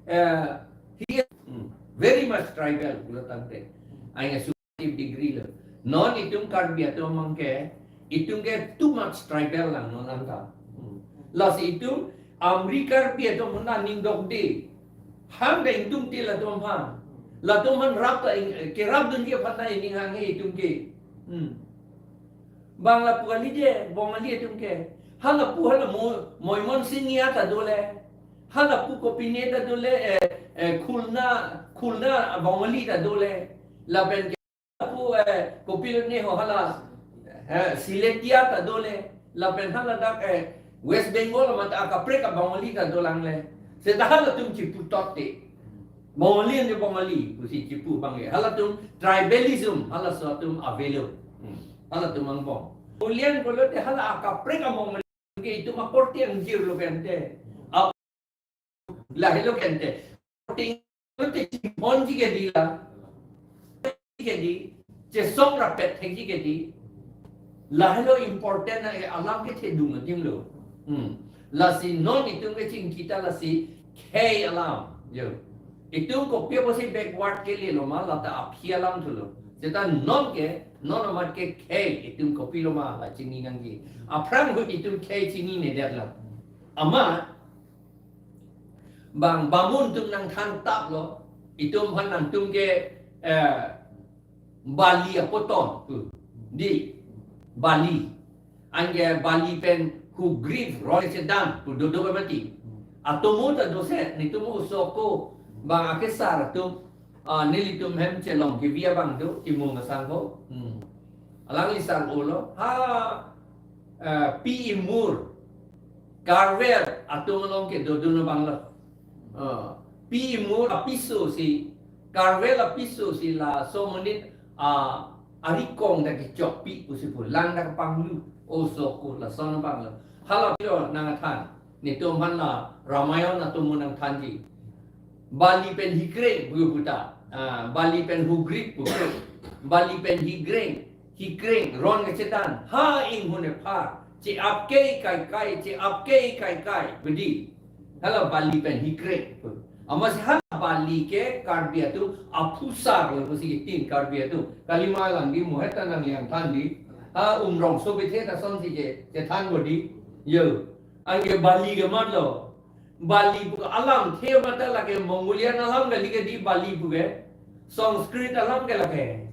eh, he is, hmm, very much tribal pulo tangte. Aina superlative degree lo. Non itum Karbi atum abang ke, itum ke too much tribal lang non angka. Hmm. Lasi itum Amri Karbi atum aphan aning dokde. Hang da ingtung te latum aphan. Latum aphan rap ta ing-, kerapdunji aphan ta ining hanghe itum ke. Hmm. Bang lapu kali je, Bongali atum ke. Hala pu hala Mo-, Moimon Singh ya ta dole. Hala pu kopine ta dole, eh, eh, Khulna, Khulna Bongali ta dole. Lapen ke pu, eh, kopilo ne ho hala, eh, Siletia ta dole, lapen hala dak, eh, West Bengal mata akaprek a-Bongali ta dolang le. Seta halatum chipu tot te. Bongali ante Bongali, pusi chipu abang ke. Halatum tribalism, halaso atum avelo. Hmm. Halatum angbong. Mongolian pulote hala akaprek a-Bongali ke itum akorte angjir lo kente. Lahelo kente. Ting lo te chimponji ke di la. Ke di, chesong rapet thekji ke di. Lahelo important na ke alam kethedung adim lo. Hmm. Lasi non itum ke chingki ta lasi khei alam. Yo. Itum kopi apotsi backward kele lo ma lata aphi alam thulo. Seta non ke, non amat ke khei itum kopilo ma la chingki nangji. Aphrang ahut itum khei chingkinedet lo. Amat bang bamun atum nangthan tap lo, itum aphan nangtum ke, eh, bali apoton pu. Di, bali. Anke bali pen hugriv ron chedan pu dodo ke mati. Atomo ta dose, netum oso ako bang akesar atum, ah, nelitum hem chelong kevi abang do, Timung asangho. Hmm. Alangli sar-o lo. Ha, eh, Pi Imur. Karvel atum along kedodun abang lo. Eh, Pi Imur apiso si, Karvel apiso si laso amonit, ah, arikong ta kechokpi pusi pu, lang ta kapanglu, oso ako lason abang lo. Hala pilo nangthan. Netum aphan la Ramayan atum nangthanji. Bali pen hikreng pu puta. Ah, bali pen hugriv pu. Bali pen hikreng, hikreng ron kechedan. Ha inghun ephar. Che-ap ke kaikai, che-ap ke kaikai. Bedi. Hala bali pen hikreng pu. Amatsi hala bali ke Karbi atum aphusar lo pusi tin Karbi atum. Kalima lang di muheta nang yang than di. Ha Umrongso bethe ta sonsi je, chethan bodi. Yo. Anke bali ke mat lo. Bali pu alamthe mata lake Mongolian alam kali ke di bali pu ke. Sanskrit alam ke lake.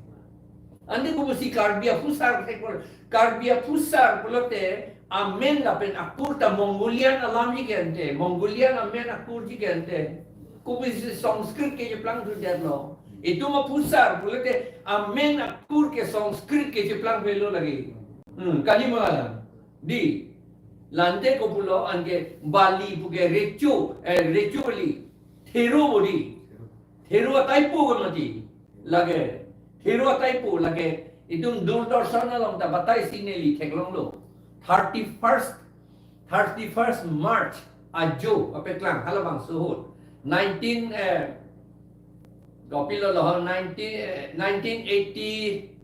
Ante kopusi Karbi aphusar thek pul-, Karbi aphusar pulote amen lapen akur ta Mongolian alamji ke ante. Mongolian amen akurji ke ante. Kopusi Sanskrit ke cheplang thudet lo. Itum aphusar pulote amen akur ke Sanskrit ke cheplang pelo lagi. Hmm, kalima lang. Di, la ante kopulo anke bali pu ke recho, eh, recho bali. Thero bodi. Thero ataipo ke mati. Lake. Thero ataipo lake. Itum Doordarshan along ta batai si neli theklong lo. Thirty-first, thirty-first March ajo apeklang halabangso ahut. Nineteen, eh, kopilo lo, nineteen, eh, nineteen eighty,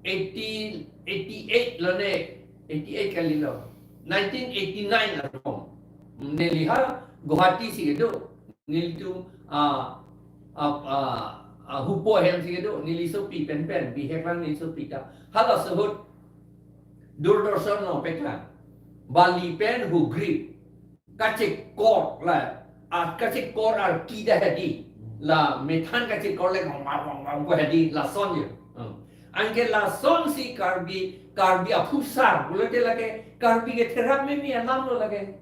eighty, eighty-eight lo ne, eighty-eight kali lo. Nineteen eighty-nine along. Neli ha Guwahati si kedo. Nelitum, ah, ah, ah, ah, hupo ahem si kedo. Neli sopi penpen. Bihek lang neli sopi ta. Halaso ahut Doordarshan along peklang. Bali pen hugriv. Kachekor la, a, kachekor arki ta hedi. La methan kachekor le ngong ngong ngong ngong ko hedi lason je. Hmm. Anke lasonsi Karbi, Karbi aphusar pulote lake Karbi ke therak meme alam lo lake.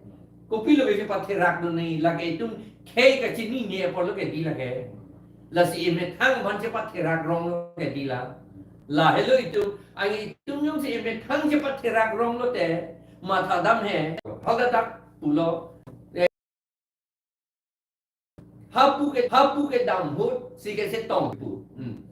Kopilo ke chepatherak do nai, lake itum khei kachinine apotlo ke di lake. Lasi emethang aphan chepatherak rong lo ke di la. Lahelo itum, anke itum jongsi emethang chepatherak rong lote, mathadam he, haladak pulo. Hapu ke, hapu kedam ahut si kachetong pu. Hmm.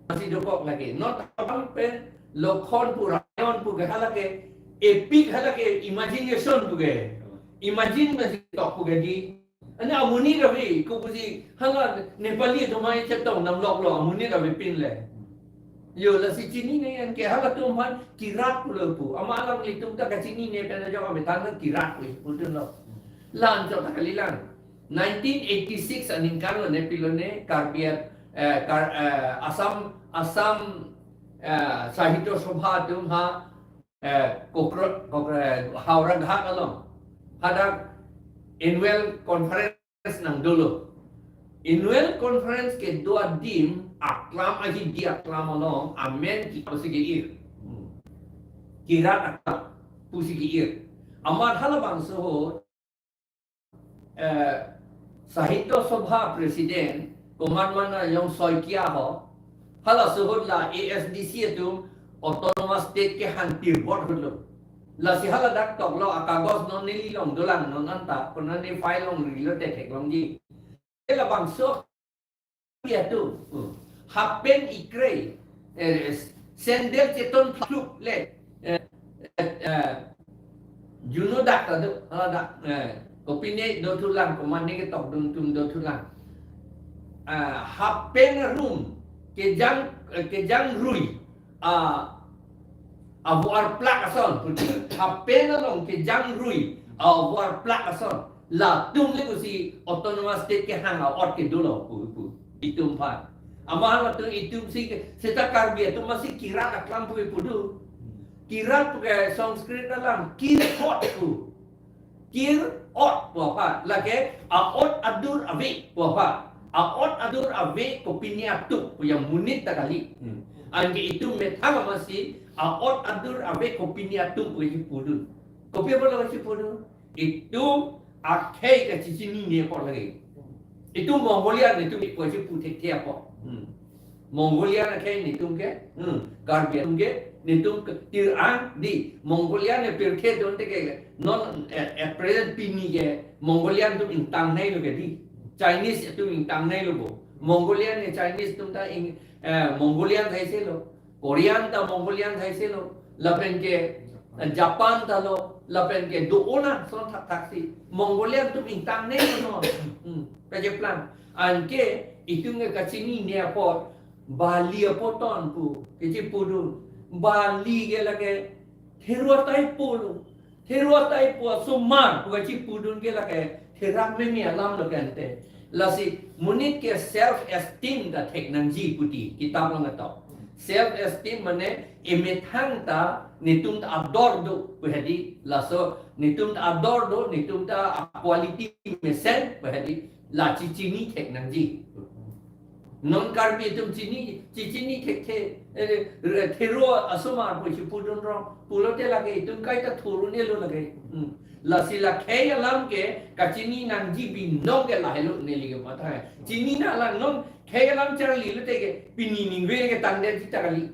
Masi dokok lake. Not abang pen Lokhon pu, Rayon pu ke halake epic, halake imagination pu ke. Imagine masi tok pu ke di. Ani amonit ave, kopusi hala Nepali atum ai chetong damlok lo, amonit avepin le. Yo, lasi chinine, anke halatum aphan kirat pulo pu. Amat alanglitum ta kachinine pen ajok amethang ta kirat pu, pudunlo. La-anchot ta kalilang. Nineteen eighty-six aningkan lo ne, pilo ne, Karbi at, eh, Kar-, eh, Assam, Assam, eh, Sahitya Sabha atum ha, eh, Kokra-, Kokra-, eh, Howraghat along hadak annual conference nangdolo. Annual conference kedo adim aklam, aji di aklam along amen ki-, pusi ke-ir. Hmm. Kirat aklam pusi ke-ir. Amat halabangso ahut, eh, Sahitya Sabha President, komat mana Yong Saikia ho, halaso ahut la A S D C atum autonomous state kehang pirbot ahut lo. Lasi haladak toklo, akagos non neli along dolang, non anta, konane file along rilo te theklongji. Labangso atum, hmm, half pant ikre, eh, sandal cheton phluk le, eh, eh, eh, juno dak ta do, haladak, eh, kopine dothulang, komatne ketokdun atum dothulang. Ah, half pant arum, kejang, eh, kejangrui, ah, avo arplak ason, half pant along kejangrui, avo arplak ason. Latum le pusi autonomous state kehang a-ot kedolo pu, pu. Itum aphan. Amat halatum itum si ke, seta Karbi atum masi kirat aklam pu pudu. Kirat pu ke Sanskrit alam, kir ot pu. Kir ot pu apha. Lake a-ot adur ave pu apha. A-ot adur ave kopine atum pu, ya monit ta kali. Hmm. Anke itum methang masi a-ot adur ave kopine atum pu chipudun. Kopi apotlo chipudun? Itum akhei kachichinine apot lake. Itum Mongolian itum pu chipu thekthe apot. Hmm. Mongolian akhei netum ke, hmm, Karbi atum ke, netum ke tir-ang di. Mongolian ne pirthe donte ke, non, eh, at present pini ke, Mongolian atum ingtangnei lo ke di. Chinese atum ingtangnei lo bo. Mongolian ne Chinese atum ta ing, eh, Mongolian thaise lo. Korean ta Mongolian thaise lo, lapen ke, eh, Japan ta lo, lapen ke do-o na son thakthak si. Mongolian atum ingtangnei lo non. Hmm, kacheplang. Anke itum ke kachinine apot, Bali apot ton pu, kachipudun. Bali ke lake thero ataipo lo. Thero ataipo asomar pu kachipudun ke lake therak meme alam lo ke ante. Lasi monit ke self esteem ta thek nangji pu ti kitap along ketok. Self esteem mane emethang ta netum ta ador do pu hedi, laso netum ta ador do, netum ta quality mesen pu hedi, la chichini thek nangji. Non Karbi atum chini, chichini thekthe, eh, re-, thero asomar pu chipudun rong, pulote lake itum kaita thurune lo lake. Hmm. Lasi la khei alam ke kachini nangji binong ke lahelo neli ke matha. Chinine alam non khei alam charli lote ke pini ningve ke tangdetji ta kali.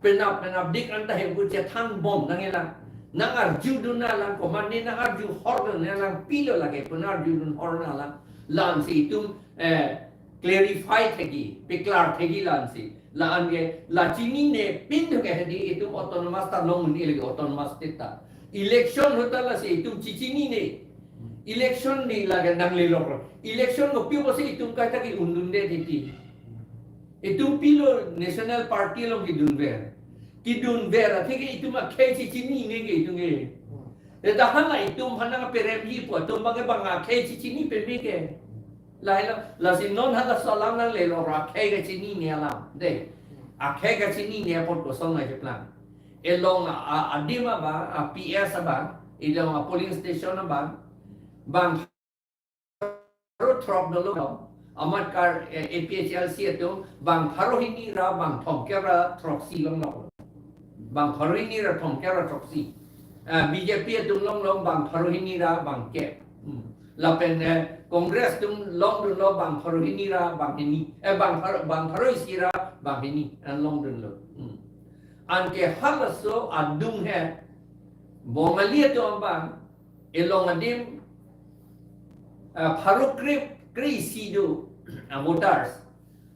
Penap, penapdik anta hemku chethan bom nangkelang. Nangarjudun alam, komatne nangarju hordun alam, pilo lake penarjudun hor alam. La-ansi itum, eh, clarify thekji, peklar thekji la-ansi. La-an ke, la chinine pin ke hedi itum autonomous ta long un-e lake, autonomous state ta. Election ahut ta lasi itum chichinine. Election ni lake nanglelok. Election kopi apotsi itum kaita ke-undunde titi. Itum pilo National Party along kedunver. Kedunver atheke itum akhei chichinine ke itum ke. Te hala itum aphan nangperemji pu atum abang ke bang akhei chichini peme ke. Lahelo, lasi non halaso alam nanglelok, akhei kachinine alam. De. Akhei kachinine apot kosong nangkeplang. Along a, a, adim abang, a P S abang, along a polling station abang, bang pharo throk dolo, Amat kar, eh, A P H L C atum bang pharo hini ra bang thomkep ra throksi longlong. Bang pharo hini ra thomkep ra throksi. Eh, B J P atum longlong bang pharo hini ra bang kep. Hmm. Lapen, eh, Congress atum longdunlo bang pharo hini ra bang hini. Eh, bang pharo, bang pharo isi ra bang hini. Eh, longdunlo. Hmm. Anke halaso adung he Bongali atum abang, elong adim, ah, pharo kre, kre isi do, ah, voters.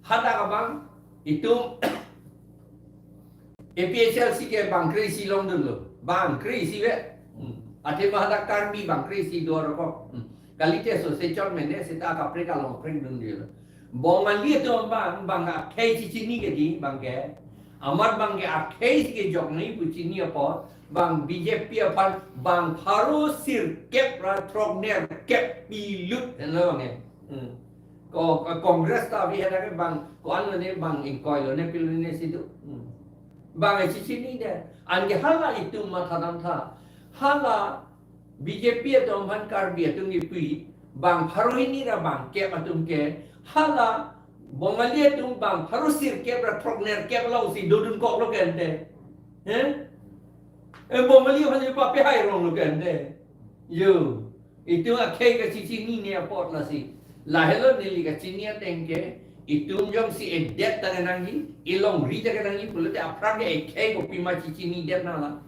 Hadak abang, itum A P H L C ke bang kre isi longdunlo. Bang kre isi ve. Hmm. Athema hadak Karbi bang kre isi do rokok. Hmm. Kalite so se chot mene seta kaprek along prek dun dilo. Bongali atum abang, bang akhei chichini ke di, bang ke. Amat bang ke akhei si kejok nangji pu chini apot, bang B J P aphan, bang pharo sirkep ra throknerkep pilut, helo bang ke. Hmm. Ko, ko Congress ta avi hadak ke bang, ko-an lone bang ingkoi lone pilo ne si do. Hmm. Bang chichini de. Anke hala itum mathadam tha. Hala B J P atum aphan Karbi atum kipi, bang pharo hini ra bang kep atum ke, hala Bongali atum bang pharo sirkep ra throknerkep along si dodunkoklo ke ante. Eh? Eh, Bongali aphan si pape hai ronglo ke ante. Yo. Itum akhei kachichinine apot lasi. Lahelo neli kachini ateng ke, itum jongsi edet ta kenangji, elongri ta kenangji pulote aphrang ke akhei kopima chichinidet nanglang.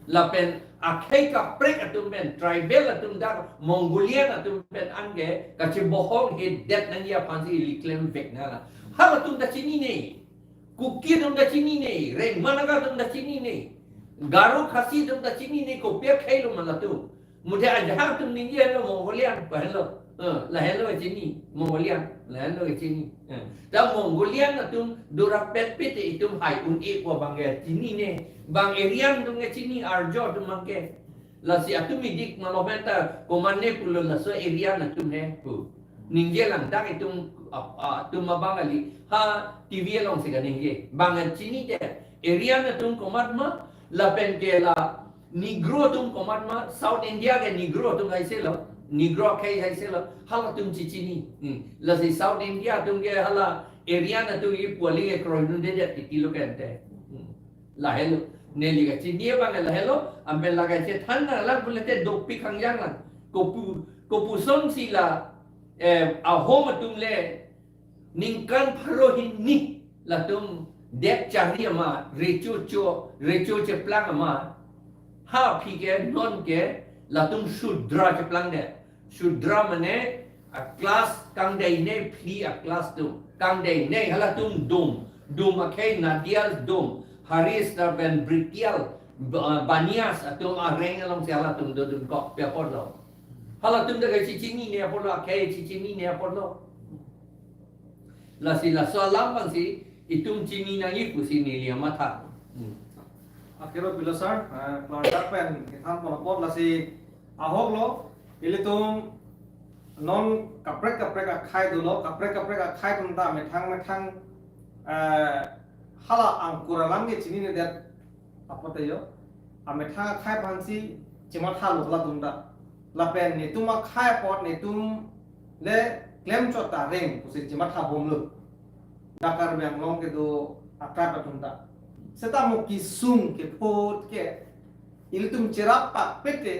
Lapen akhei kaprek atum pen, tribal atum dak, Mongolian atum pen anke kachebohong hedet nangji aphansi ili klemvek nanglang. Halatum ta chinine. Kuki atum ta chinine, Rengma Naga atum ta chinine, Garo Khasi atum ta chinine, kopi akheilo ma latum. Muthe ajahak atum ningje helo Mongolian, pa helo. Eh, lahelo chini, Mongolian, lahelo chini. Eh, ta Mongolian atum durapet pete itum hai un-e ko bang ke chinine, bang Aryan atum ke chini, Arjo atum bang ke. Lasi atum idik malom ta komatne pulo laso Aryan atum he pu. Ningjelang dak itum, ah, ah, atum abang kali. Ha T V along si kaningje. Bang chinine, Aryan atum komat ma, lapen ke la Negro atum komat ma, South India ke Negro atum haiselo. Negro akhei haiselo. Halatum chichini. Hmm. Lasi South India atum ke hala Aryan atum ipu aling ke kroidundedet titilo ke ante. Hmm. Lahelo. Neli kachini abang lahelo, anpen la kachethan nanglang pulote dopik kangjang lang. Kopu, kopuson si la, eh, Ahom atum le ningkan pharo hini latum det chari ama, recho cho, recho cheplang ama. Ha aphi ke non ke latum Shudra cheplangdet. Shudra mane, ah, class kangdeine phli a-class atum. Kangdeine halatum dum. Dum akhei Nadial dum. Haris lapen Britial, ba-, Banias atum areng alongsi halatum dodunkok pi apotlo. Halatum ta kachichinine apotlo, akhei chichinine apotlo. Lasi laso alam abangsi itum chini nangji pusi neli amatha. Hmm. Akhero pilo sir, eh, klardak pen kethan pon apot lasi ahoklo, ilitum non kaprek kaprek akhei dolo, kaprek kaprek akhei atum ta methang methang, eh, hala angkur alam ke chininedet apot yo. Amethang akhei aphansi chematha lo halatum ta. Lapen netum akhei apot netum le klemchot ta reng pusi chematha bomlo. Dak Karbi Anglong kedo akhei atum ta. Seta mo kesung kephot ke ilitum cherap pakpet te,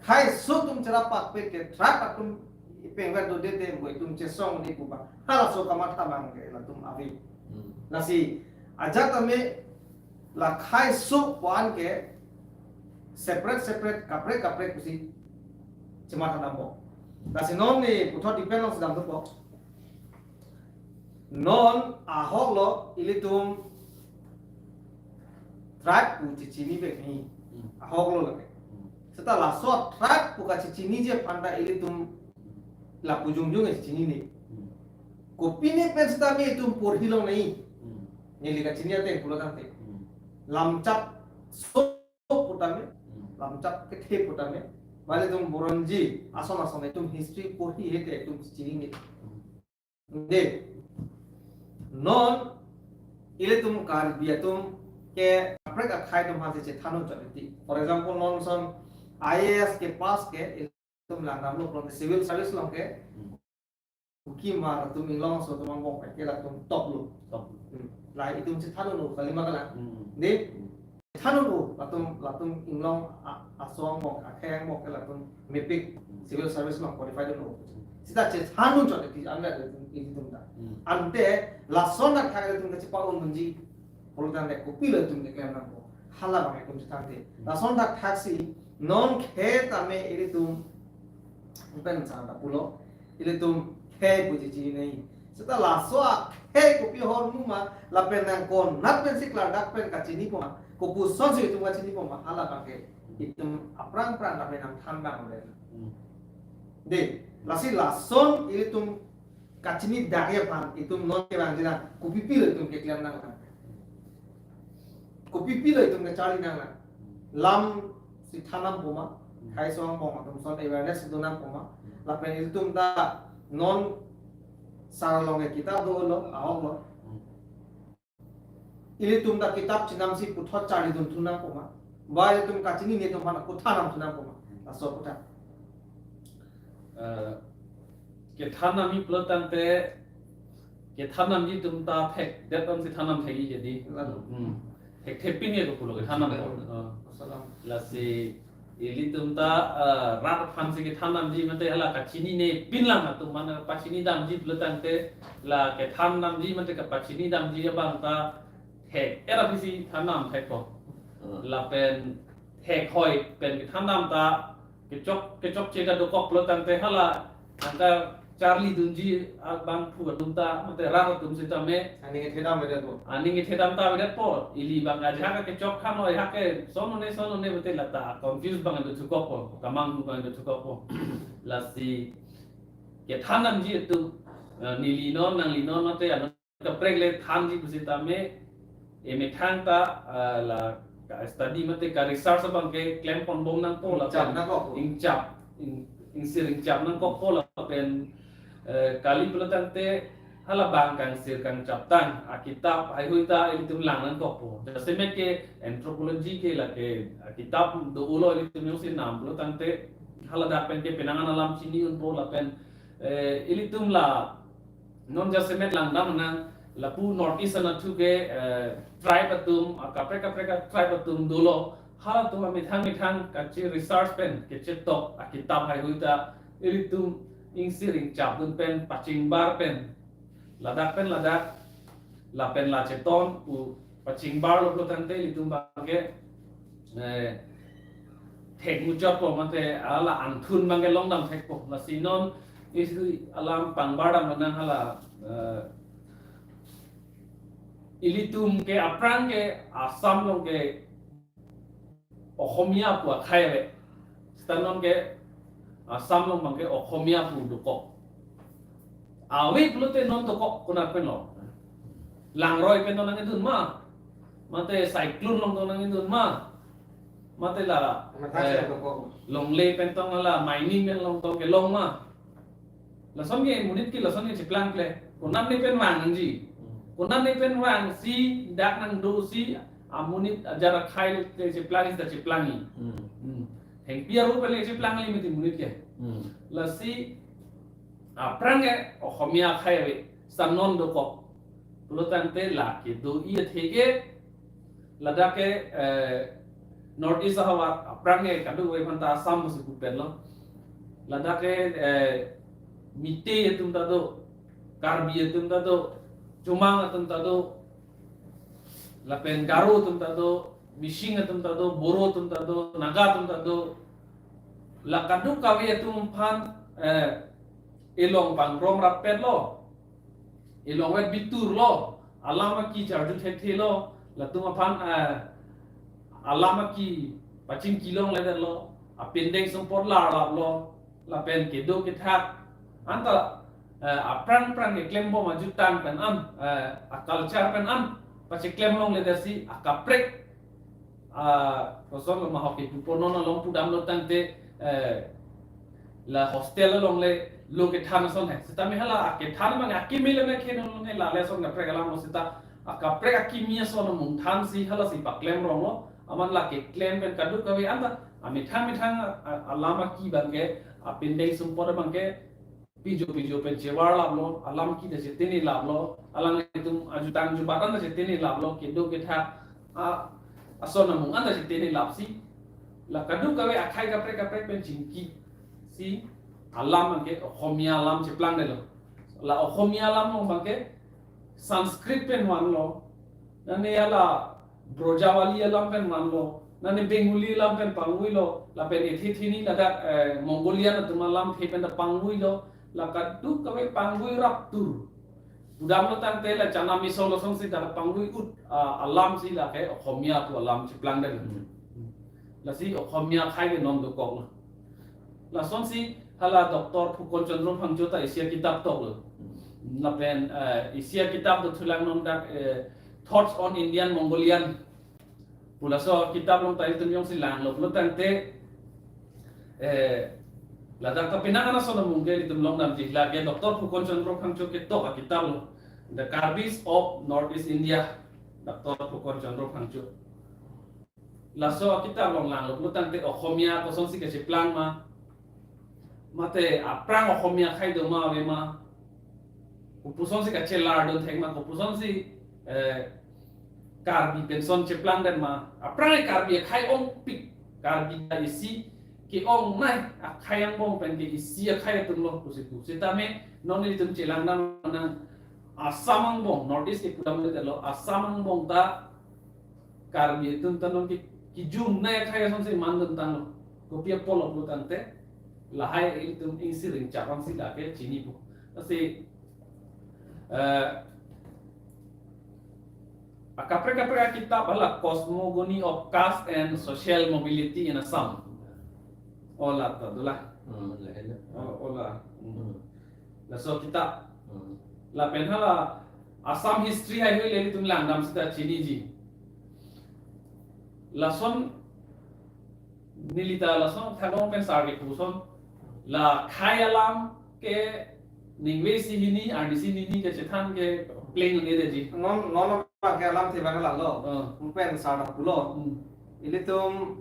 khei so atum cherap pakpet te, tribe atum ipengver dodede mo itum chesong ne pu ba. Halaso kamatha abang ke latum ave. Hmm. Lasi ajat ame la khei so pu-an ke separate separate kaprek kaprek pusi chematha dampo. Lasi non ne puthot depend alongsi dampo. Non ahoklo ilitum tribe pu chechini bek ni. Hmm. Ahoklo lake. Hmm. Seta laso tribe pu kachechiniji aphan ta ilitum lapu jongjong chinine. Hmm. Kopine pen seta me itum porhi longnei. Hmm. Neli kachini ateng pulo tangte. Hmm. Lamchap so putame, Hmm. lamchap kethe putame. Bale itum boronji ason ason itum history porhi hete itum chinine. Hmm. De. Non ilitum Karbi atum ke kaprek akhei atum aphansi chethan un chot titi. For example, non ason I A S ke pass ke itum langdamlo from the civil service along ke. Hmm. Kuki mar atum inglong aso atum angbong ke latum top lo. Top. Hmm. Lahai itum chethan un-o kali ma kalang. Hmm. Dei? Chethan un-o latum, latum inglong a-, aso angbong, akhei angbong ke latum mepik civil service along qualified un-o. Seta chethan un chot ki anda latum ilitum ta. Hmm. Ante lason athak latum kachepa-un unji. Pulotangte kopilo itum keklem nangpo. Hala abang itum chethan te. Lason thakthak si non khei tame ilitum pen sa ta pulo. Ilitum khei puji chinine. Seta laso akhei kopi ahormu ma lapen nangkonat pensi klardak pen kachinipo ma. Kopuson si itum kachinipo ma. Hala abang ke itum aphrang aphrang tame nangthan abang le. Hmm. Dei, lasi lason ilitum kachini dak aphan itum non kevang jina kopipilo itum keklem nanglang. Kopipilo itum kecharli nanglang. Lam si than nangpo ma, khei aso angbong atum ason awareness do nangpo ma. Lapen ilitum ta non sar along ke kitap dolo, ahok lo. Ilitum ta kitap chinam si puthot charlidun thu nangpo ma. Ba ilitum kachinine atum aphan kothan nangthu nangpo ma. Laso kothan. Eh, kethan nangji pulotangte, kethan nangji atum ta thekdet ansi than nang thekji jadi. Lalu. Hmm. Thekthe pin ye ko pulo kethan nang. Eh, Salam. Lasi ilitum ta, eh, rat aphan si kethan nangji mate hala kachinine pinlang atum, mane pachini damji pulotangte la kethan nangji mate kapachini damji abang ta thek era pisi than nang thekpo. Hmm. Lapen thekhoi pen kethan dam ta kechok, kechokche ta dokok pulotangte hala angka charlidunji abangphu atum ta mate rat atum sitame Aning kethe dam avedetpo. aning kethe dam ta avedetpo. Ili abang ajahak kechok thanlo, ajahak ke sonone sonone mate lata confuse abang dothukokpo, kamanghu abang dothukokpo. Lasi kethan damji atum, eh, neli non, nangli non mate ano kaprek le thanji pusitame emethang ta, eh, la ka-study mate ka-research abang ke klemponbom nangpo lapen Chap nangkok. Ingchap, ing-, ingsir ingchap nangkokpo lapen, eh, kali pulotangte hala abang kangsir kangchap tang akitap haihui ta ilitum lang nangkokpo. Jasemet ke anthropology ke lake akitap do-olo ilitum jongsi nam pulotangte hala dak pen ke penang an alam chini unpo lapen, eh, ilitum la non jasemet langdam nang lapu North East anatthu ke, eh, tribe atum, ah, kaprek kaprek a-tribe atum dolo. Halatum amethang methang kachi-research pen kechetok akitap haihui ta ilitum ingsir ingchapdun pen pachingbar pen ladak pen ladak lapen la cheton pu pachingbarlo pulotangte ilitum abang ke, eh, thek muchotpo mate hala anthun abang ke longdam thekpo. Lasi non isi alam pangbar dam nang hala, eh, ilitum ke aphrang ke Assam along ke Ohomia pu akhei ave. Seta non ke Assam along abang ke Ohomia pu dokok. Ave pulote non dokok konat pen lo? Langroi pen non nangkedun ma? Mate Saiklun along tong nangkedun ma? Mate la, Matha eh, siya dokok. Longle pen tong la mining pen along tong kelong ma? Lason ke monit ke lason ke cheplangkle. Konat ne pen vang nangji. Konat ne pen vangsi dak nangdosi amonit ajar akhei le cheplangji ta cheplangji. Hmm. Hmm. Thengpi aru pen le cheplangji mati monit ke. Hmm. Lasi aphrang ke Ohomia akhei ave, seta non dokok. Pulotangte lake do-i athe ke ladak ke, eh, North East ahavar aphrang ke kadokave aphanta Assam pusi pupen lo. Ladak ke, eh, Meitei atum ta do, Karbi atum ta do, Chomang atum ta do, lapen Garo atum ta do, Mising atum ta do, Boro atum ta do, Naga atum ta do. La kadokave atum aphan, eh, elong pangrum rapet lo. Elong vet bitur lo, alam aki charju thekthe lo, latum aphan, eh, alam aki pachingki longledet lo, apindeng sumpot larlap lo, lapen kedo kethak. Anta, eh, aphrang aphrang keklembom ajutang pen an, eh, a-culture pen an pacheklem longledetsi akaprek, ah, koson lo ma hoki pupo non along pudamlo tangte, eh, la hostel along le lo kethan ason he. Sitame hala akethan mane akimi le ne khen ne la le ason kaprek alam lo seta akaprek akimi ason mungthansi halasi paklem rong lo. Amat la keklem pen kadokave anta amethang methang a, a, alam aki abang ke apindeng sumpot abang ke pijo pijo pen chevar laplo, alam kita chetini laplo, alanglitum ajutang jubat anta chetini laplo, kedo kethak a ason amung anta chetini lapsi, la kadokave akhai kaprek kaprek pen chingkisi alam abangke Oxomiya alam cheplangdetlo. La Oxomiya alam abangke Sanskrit pen vanlo, nane hala Brojawali alam pen vanlo, nane Bengali alam pen pangvuilo, lapen ethe theni ladak, eh, Mongolian atum alamthe pen ta pangvuilo, la kadokave pangvui raptur. Pudamlo tangte la chana miso lo songsi ta pangvui ut, ah, alamsi lake Oxomiya pu alam cheplangdet. Hmm. Lasi Oxomiya akhai ke non dokoklo. Lasonsi hala Doctor Phukan Chandra Phangcho ta isi akitap toklo. Hmm. Lapen, eh, isi akitap dothulang non dak, eh, Thoughts on Indian Mongolian pu laso akitap along ta ilitum jongsi langlo pulo tangte, eh, ladak ta penang ana ason amung ke ilitum longdamji, lake Doctor Phukan Chandra Phangcho ketok akitap lo, The Karbis of North East India, Doctor Phukan Chandra Phangcho. Laso akitap along langlo pulo tangte Oxomiya kosonsi kacheplang ma, mate aphrang Oxomiya akhai do ma ave ma, kopusonsi kachelar dun thek ma, kopusonsi, eh, Karbi penson cheplangdet ma, aphrang Karbi akhai ongpik, Karbi ta isi ke-ongnei akhai angbong pen ke isi akhai atumlo pusi pu. Sitame non ilitum chelangdam nang Assam angbong, North East ke pudamdetlo, Assam angbong ta Karbi atum ta non ke kijungnei akhai asonsi mandun tanglo. Kopi apotlo pulo tangte lahai ilitum ingsi ringchak vangsi lake chinipo. Lasi, eh, akaprek kaprek akitap hala Cosmogony of Caste and Social Mobility in Assam. Ola ta dola. Hmm, lahelo. O-, ola. Hmm. Hmm. Laso akitap. Hmm. Lapen hala Assam history haihui le ilitum langdam seta chiniji. Lason neli ta lason thagong pen sar kepuson, la akhai alam ke ningve isi hini, arni isi hini kachethan ke pleng un-edetji. Non, non abangke alamthe abang lalo. Oh. Pen sar ta pulo. Hmm. Ilitum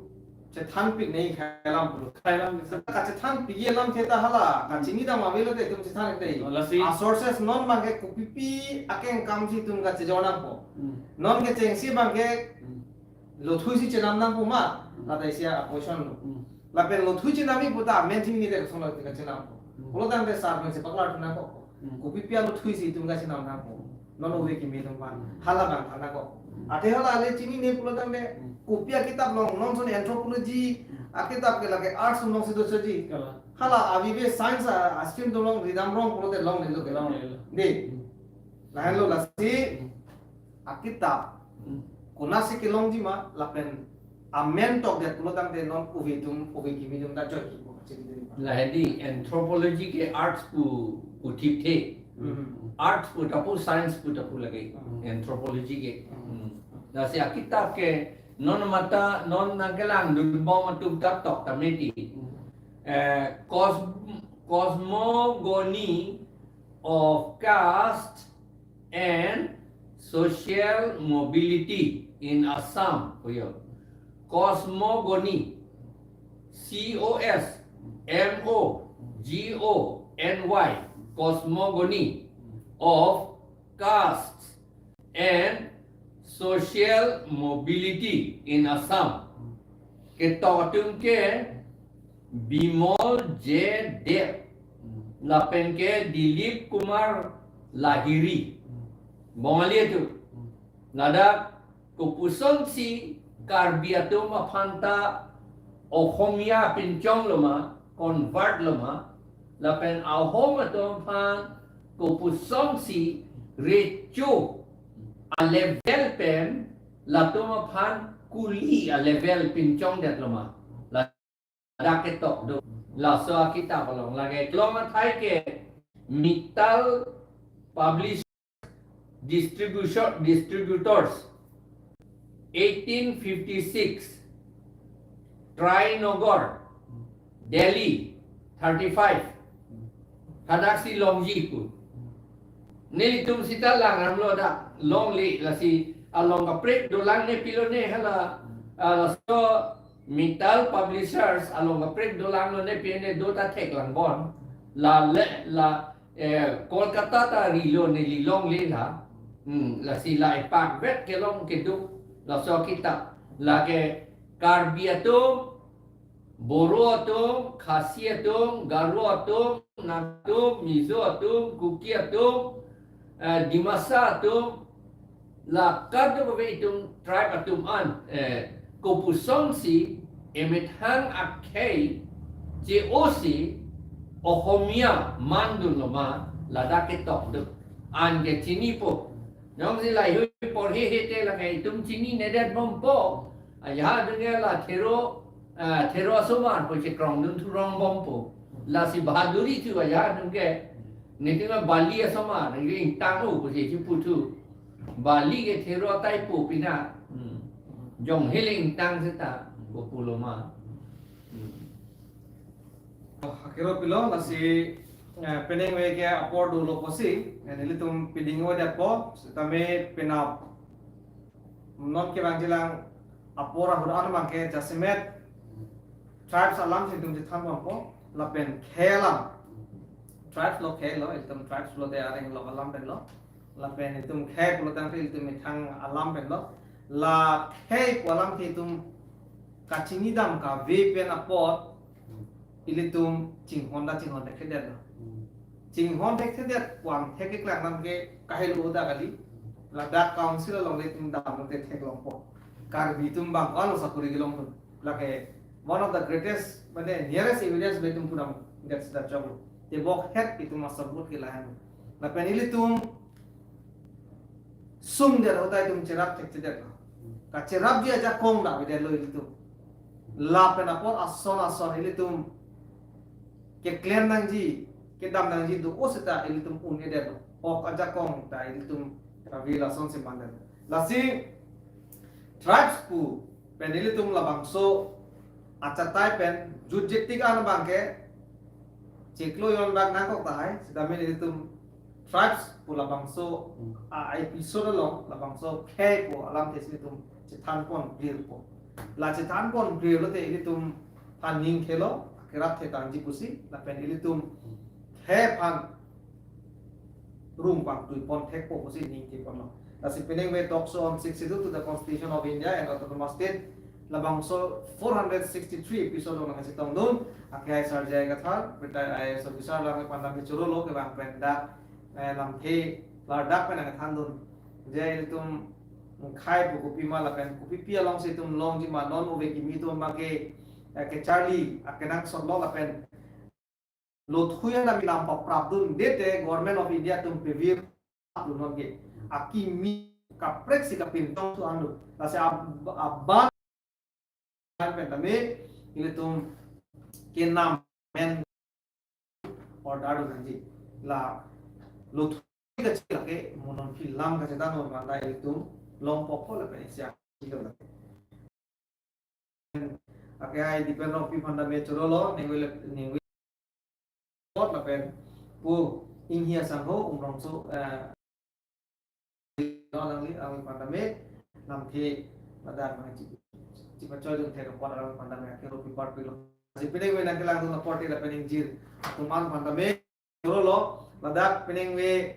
chethanpik nei akhai alam pulo. Akhai alam. Kachethanpik alamthe ta hala, kachinidam avelo te itum chethan te. Oh, lasi. A sources non abangke kopipi akeng kamsi itum kachejor nangpo. Hmm. Non kechengsi abangke Hmm. lothuisi chenam nangpo ma, Hmm. lata isi a-question lo. Hmm. Lapen lothui chenamji pu ta amen thimi ni te kosonlo te kachenampo. Hmm. Pulo tangte sar pensi paklar thu nangkok. Hmm. Kopipi alothuisi itum kachenam nangpo. Non ove kimi atum aphan. Hmm. Hala abang than nangkok. Hmm. Athe hala ale chinine pulo tangte Hmm. kopi akitap along, non ason anthropology Hmm. akitap ke lake arts alongsi dosoji. Kalang. Hala avi ave science a, a-stream atum along ridam rong pulote longlelo ke. Longlelo. Dei. Hmm. Lahenlo lasi Hmm. akitap Hmm. konatsi kelongji ma lapen amen tokdet pulo tangte non ove atum, ove kimi atum ta joike pu kachini dei ma. Lahei dei, anthropology ke arts pu, pu thipthe. Hmm. Arts pu ta pu, science pu ta pu lake. Hmm. Anthropology ke. Hmm. Hmm. Lasi akitap ke non mata, non nangkelangdunbom atum ta tok tame ti. Hmm. Eh, cos-, Cosmogony of Caste and Social Mobility in Assam. Oyo. Cosmogony. C O S M O G O N Y. Cosmogony of Caste and Social Mobility in Assam. Ketok atum ke Bimol J Deb. Lapen ke Dilip Kumar Lahiri. Bongali atum. Ladak kopusonsi Karbi atum aphan ta Oxomiya pinchong lo ma, convert lo ma, lapen Ahom atum aphan kopusonsi recho a-level pen latum aphan kuli a-level pinchongdet lo ma. La dak ketok do. Laso akitap along lake kelong athai ke Mittal Publish Distribution, Distributors, eighteen fifty-six, Trinagar, Delhi, thirty-five. Hadaksi longji pu. Nelitum sita langdamlo dak, longle lasi along kaprek dolang ne pilo ne hala, ah, laso Mittal Publishers along kaprek dolang lo ne pi ne do ta theklang bon. La le la eh, Kolkata ta rilo neli longle la. Hmm, lasi la epak vet kelong keduk laso akitap. Lake Karbi atum, Boro atum, Khasi atum, Garo atum, Naga atum, Mizo atum, Kuki atum, eh, Dimasa atum, la kadokave itum tribe atum an, eh, kopusonsi emethang akhei che-osi Ohomia mandun loma, ladak ketok duk. Anke chinipo. Jongsi lahei porhe hete lake itum chininedet bompo. Ajahak atum ke la Thero, ah, Thero asomar pu chekrongdun thu rongbompo. Lasi bahaduri thu ajahak atum ke. Netum Bali asomar, nangli ingtang-o pu chechiputhu. Bali ke Thero ataipo pina. Hmm. Jong heling tang seta, kopuloma. Hmm. Oh, hakero pilo, lasi, eh, penang ve ke apor dolo pusi, eh, nelitum piding-o det po, setame penap. Non kevangjilang apor ahut an abangke jasemet tribes alam si itum chethan bompo, lapen khei alam. Tribes lo khei lo, itum tribes lo te areng lo alam pen lo. Lapen itum khei pulo tangte itum methang alam pen lo. La khei pu alam ke itum kachinidam kave pen apot ilitum chinghon ta chinghon thekthedet lo. Chinghon thekthedet pu angthek keklang alam ke kahelo ta kali. Ladak council along le itum dam te theklongpo. Karbi atum bang ko-an lo sakori kelongdun. Lake one of the greatest, mane nearest evidence le itum pudam det sida choklo. Tebok het itum asabut ke lahan. Lapen ilitum sung det ahut ta itum cherap thekthedetlo. Kacherapji ajakong ta avedetlo ilitum. Lapen apor ason ason ilitum keklem nangji, kedam nangji do-o seta ilitum un-edetlo. Ok ajakong ta ilitum kave lasonsi mandetlo. Lasi tribes pu pen ilitum labangso achatai pen jutjetik an abangke chiklo yon bak nangkok tahai, sitame ilitum tribes pu labangso a episode along labangso khei pu alam tesi ilitum chethanpon clear po. La chethanpon clear lote ilitum aning khelo, kerap thetangji pusi, lapen ilitum khei aphan rung pangtuipon thekpo pusi ning keponlo. Lasi penang ve talk show on sixty-two to the Constitution of India and Autonomous State, labangso four hundred sixty-three episode along nangchetongdun, akehai Sir J I Kathar, retired I A S officer, alang pandam choro lo kevang pen dak, eh, lamthe ladak pen nangthandun. Je ilitum khei pu kopima lapen kopipi alongsi itum longji ma, non ove kimi atum abangke, eh, kecharli akenangsot lo lapen lothui an nami lam paprapdunde te Government of India atum pevir aplu non ke. Akimi kaprek si kapintong thu anlo. Lasi ab-, aban pen tame ilitum kenam men order dun nangji. La lothui kachila ke mo non film kachethan or manda ilitum longpo po lapen isi akilo lake. Akehai Dipen Rongpi aphan tame choro lo, ningve le, ningve pot lapen pu Inghi asangho Umrongso, eh, alangli, alangli aphan tame lamthe ladak nangchi, chipachoidun thek apot alangli aphan tame akero pipar pilo. Si penang ve nangkelangdun apor te lapen ingjir atum an aphan tame choro lo, ladak penang ve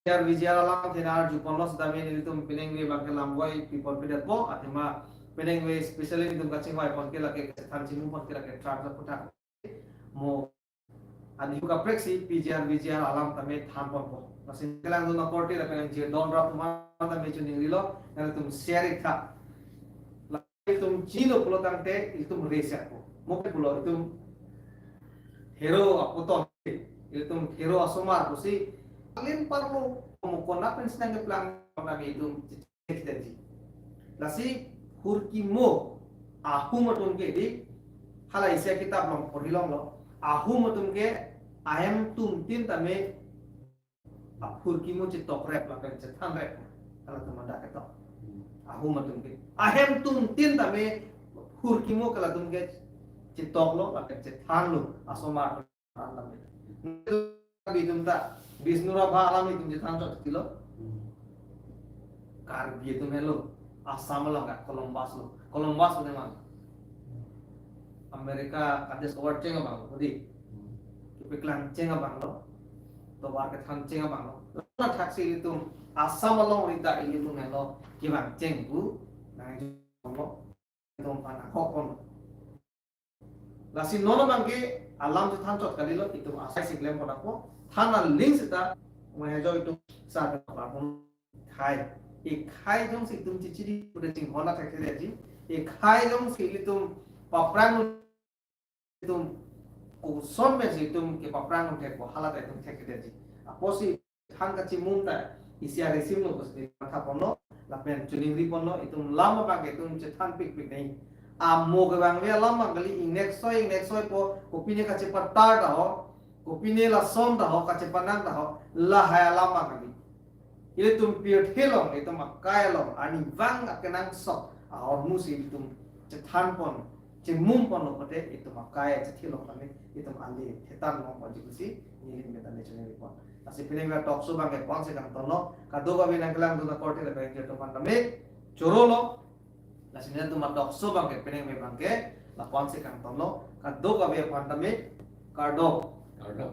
V G R, V G R alamthe nang arjuponlo sitame nelitum penang ve abangke lam voi piponpedetpo, athema penang ve specially nelitum kachingvaipon ke lake kachethan chimupon ke lake tribes aphuthak. Mo adi kaprek si V G R, V G R alam tame thanponpo. Lasi kelangdun apor te lapen ingjir don rap atum an tame choningrilo, nanglitum share ik tha. Itum chilo pulo tangte itum reset po. Mo ke pulo itum Thero apoton, itum Thero asomar pusi alin parlo mo konat pen si nangkeplang nang itum chechek ji. Lasi hurkimo ahum atum ke di hala isi akitap along porhi longlo. Ahum atum ke ahem atum tin tame ahurkimo chetok rep lapen chethan rep. Halatum adak ketok. Ahum atum ke. Ahem atum tin tame hurkimo ke latum ke chetoklo lapen chethanlo. Asomar atum tame. Itum ta Bishnu Rabha alam itum chethan chot tilo. Karbi atum helo. Assam along ka Columbus lo. Columbus lo teman. America ka discover cheng abang, hodi. Keklang cheng abang lo, tovar kethan cheng abang lo. Lana thaksi ilitum Assam alongri ta ilitum helo kevang cheng pu nangji lo, itum aphan ahok pon. Lasi non abangke alam chethan chot kalilo, itum asai si klem pon apot, than aling seta, mo hejo itum sa khei. Ekhei jongsi itum chichiri pute chinghon athekthedetji. Ekhei jongsi ilitum paphrang, itum koson pensi itum kepaphrang thek, bo hala ta itum thekthedetji. Apotsi than kachimum ta isi ari sim lo pusi matha ponlo, lapen chiningri ponlo, itum lam abangke itum chethan pikpik nai. Amo kevangve alam abang kali, ingnek soi, ingnek soi po, kopine kachepatar ta ho, kopine lason ta ho, kachepanang ta ho, lahai alam abang kali. Ilitum pirthe along, itum akai along, arnivang akenangsot ahormu si itum chethan pon, chimum ponlo pulote itum akai chethe along kali, itum ale thetan long ponji pusi neli medan le chiningri pon. Lasi penang talk show abangke la-an si kangtonlo, kadokave nangkelang dun akorte lapen itum aphan tame chorolo. Lasi nelitum talk show abangke penang abangke la-an si kangtonlo, kadokave aphan tame kardom. Kardom.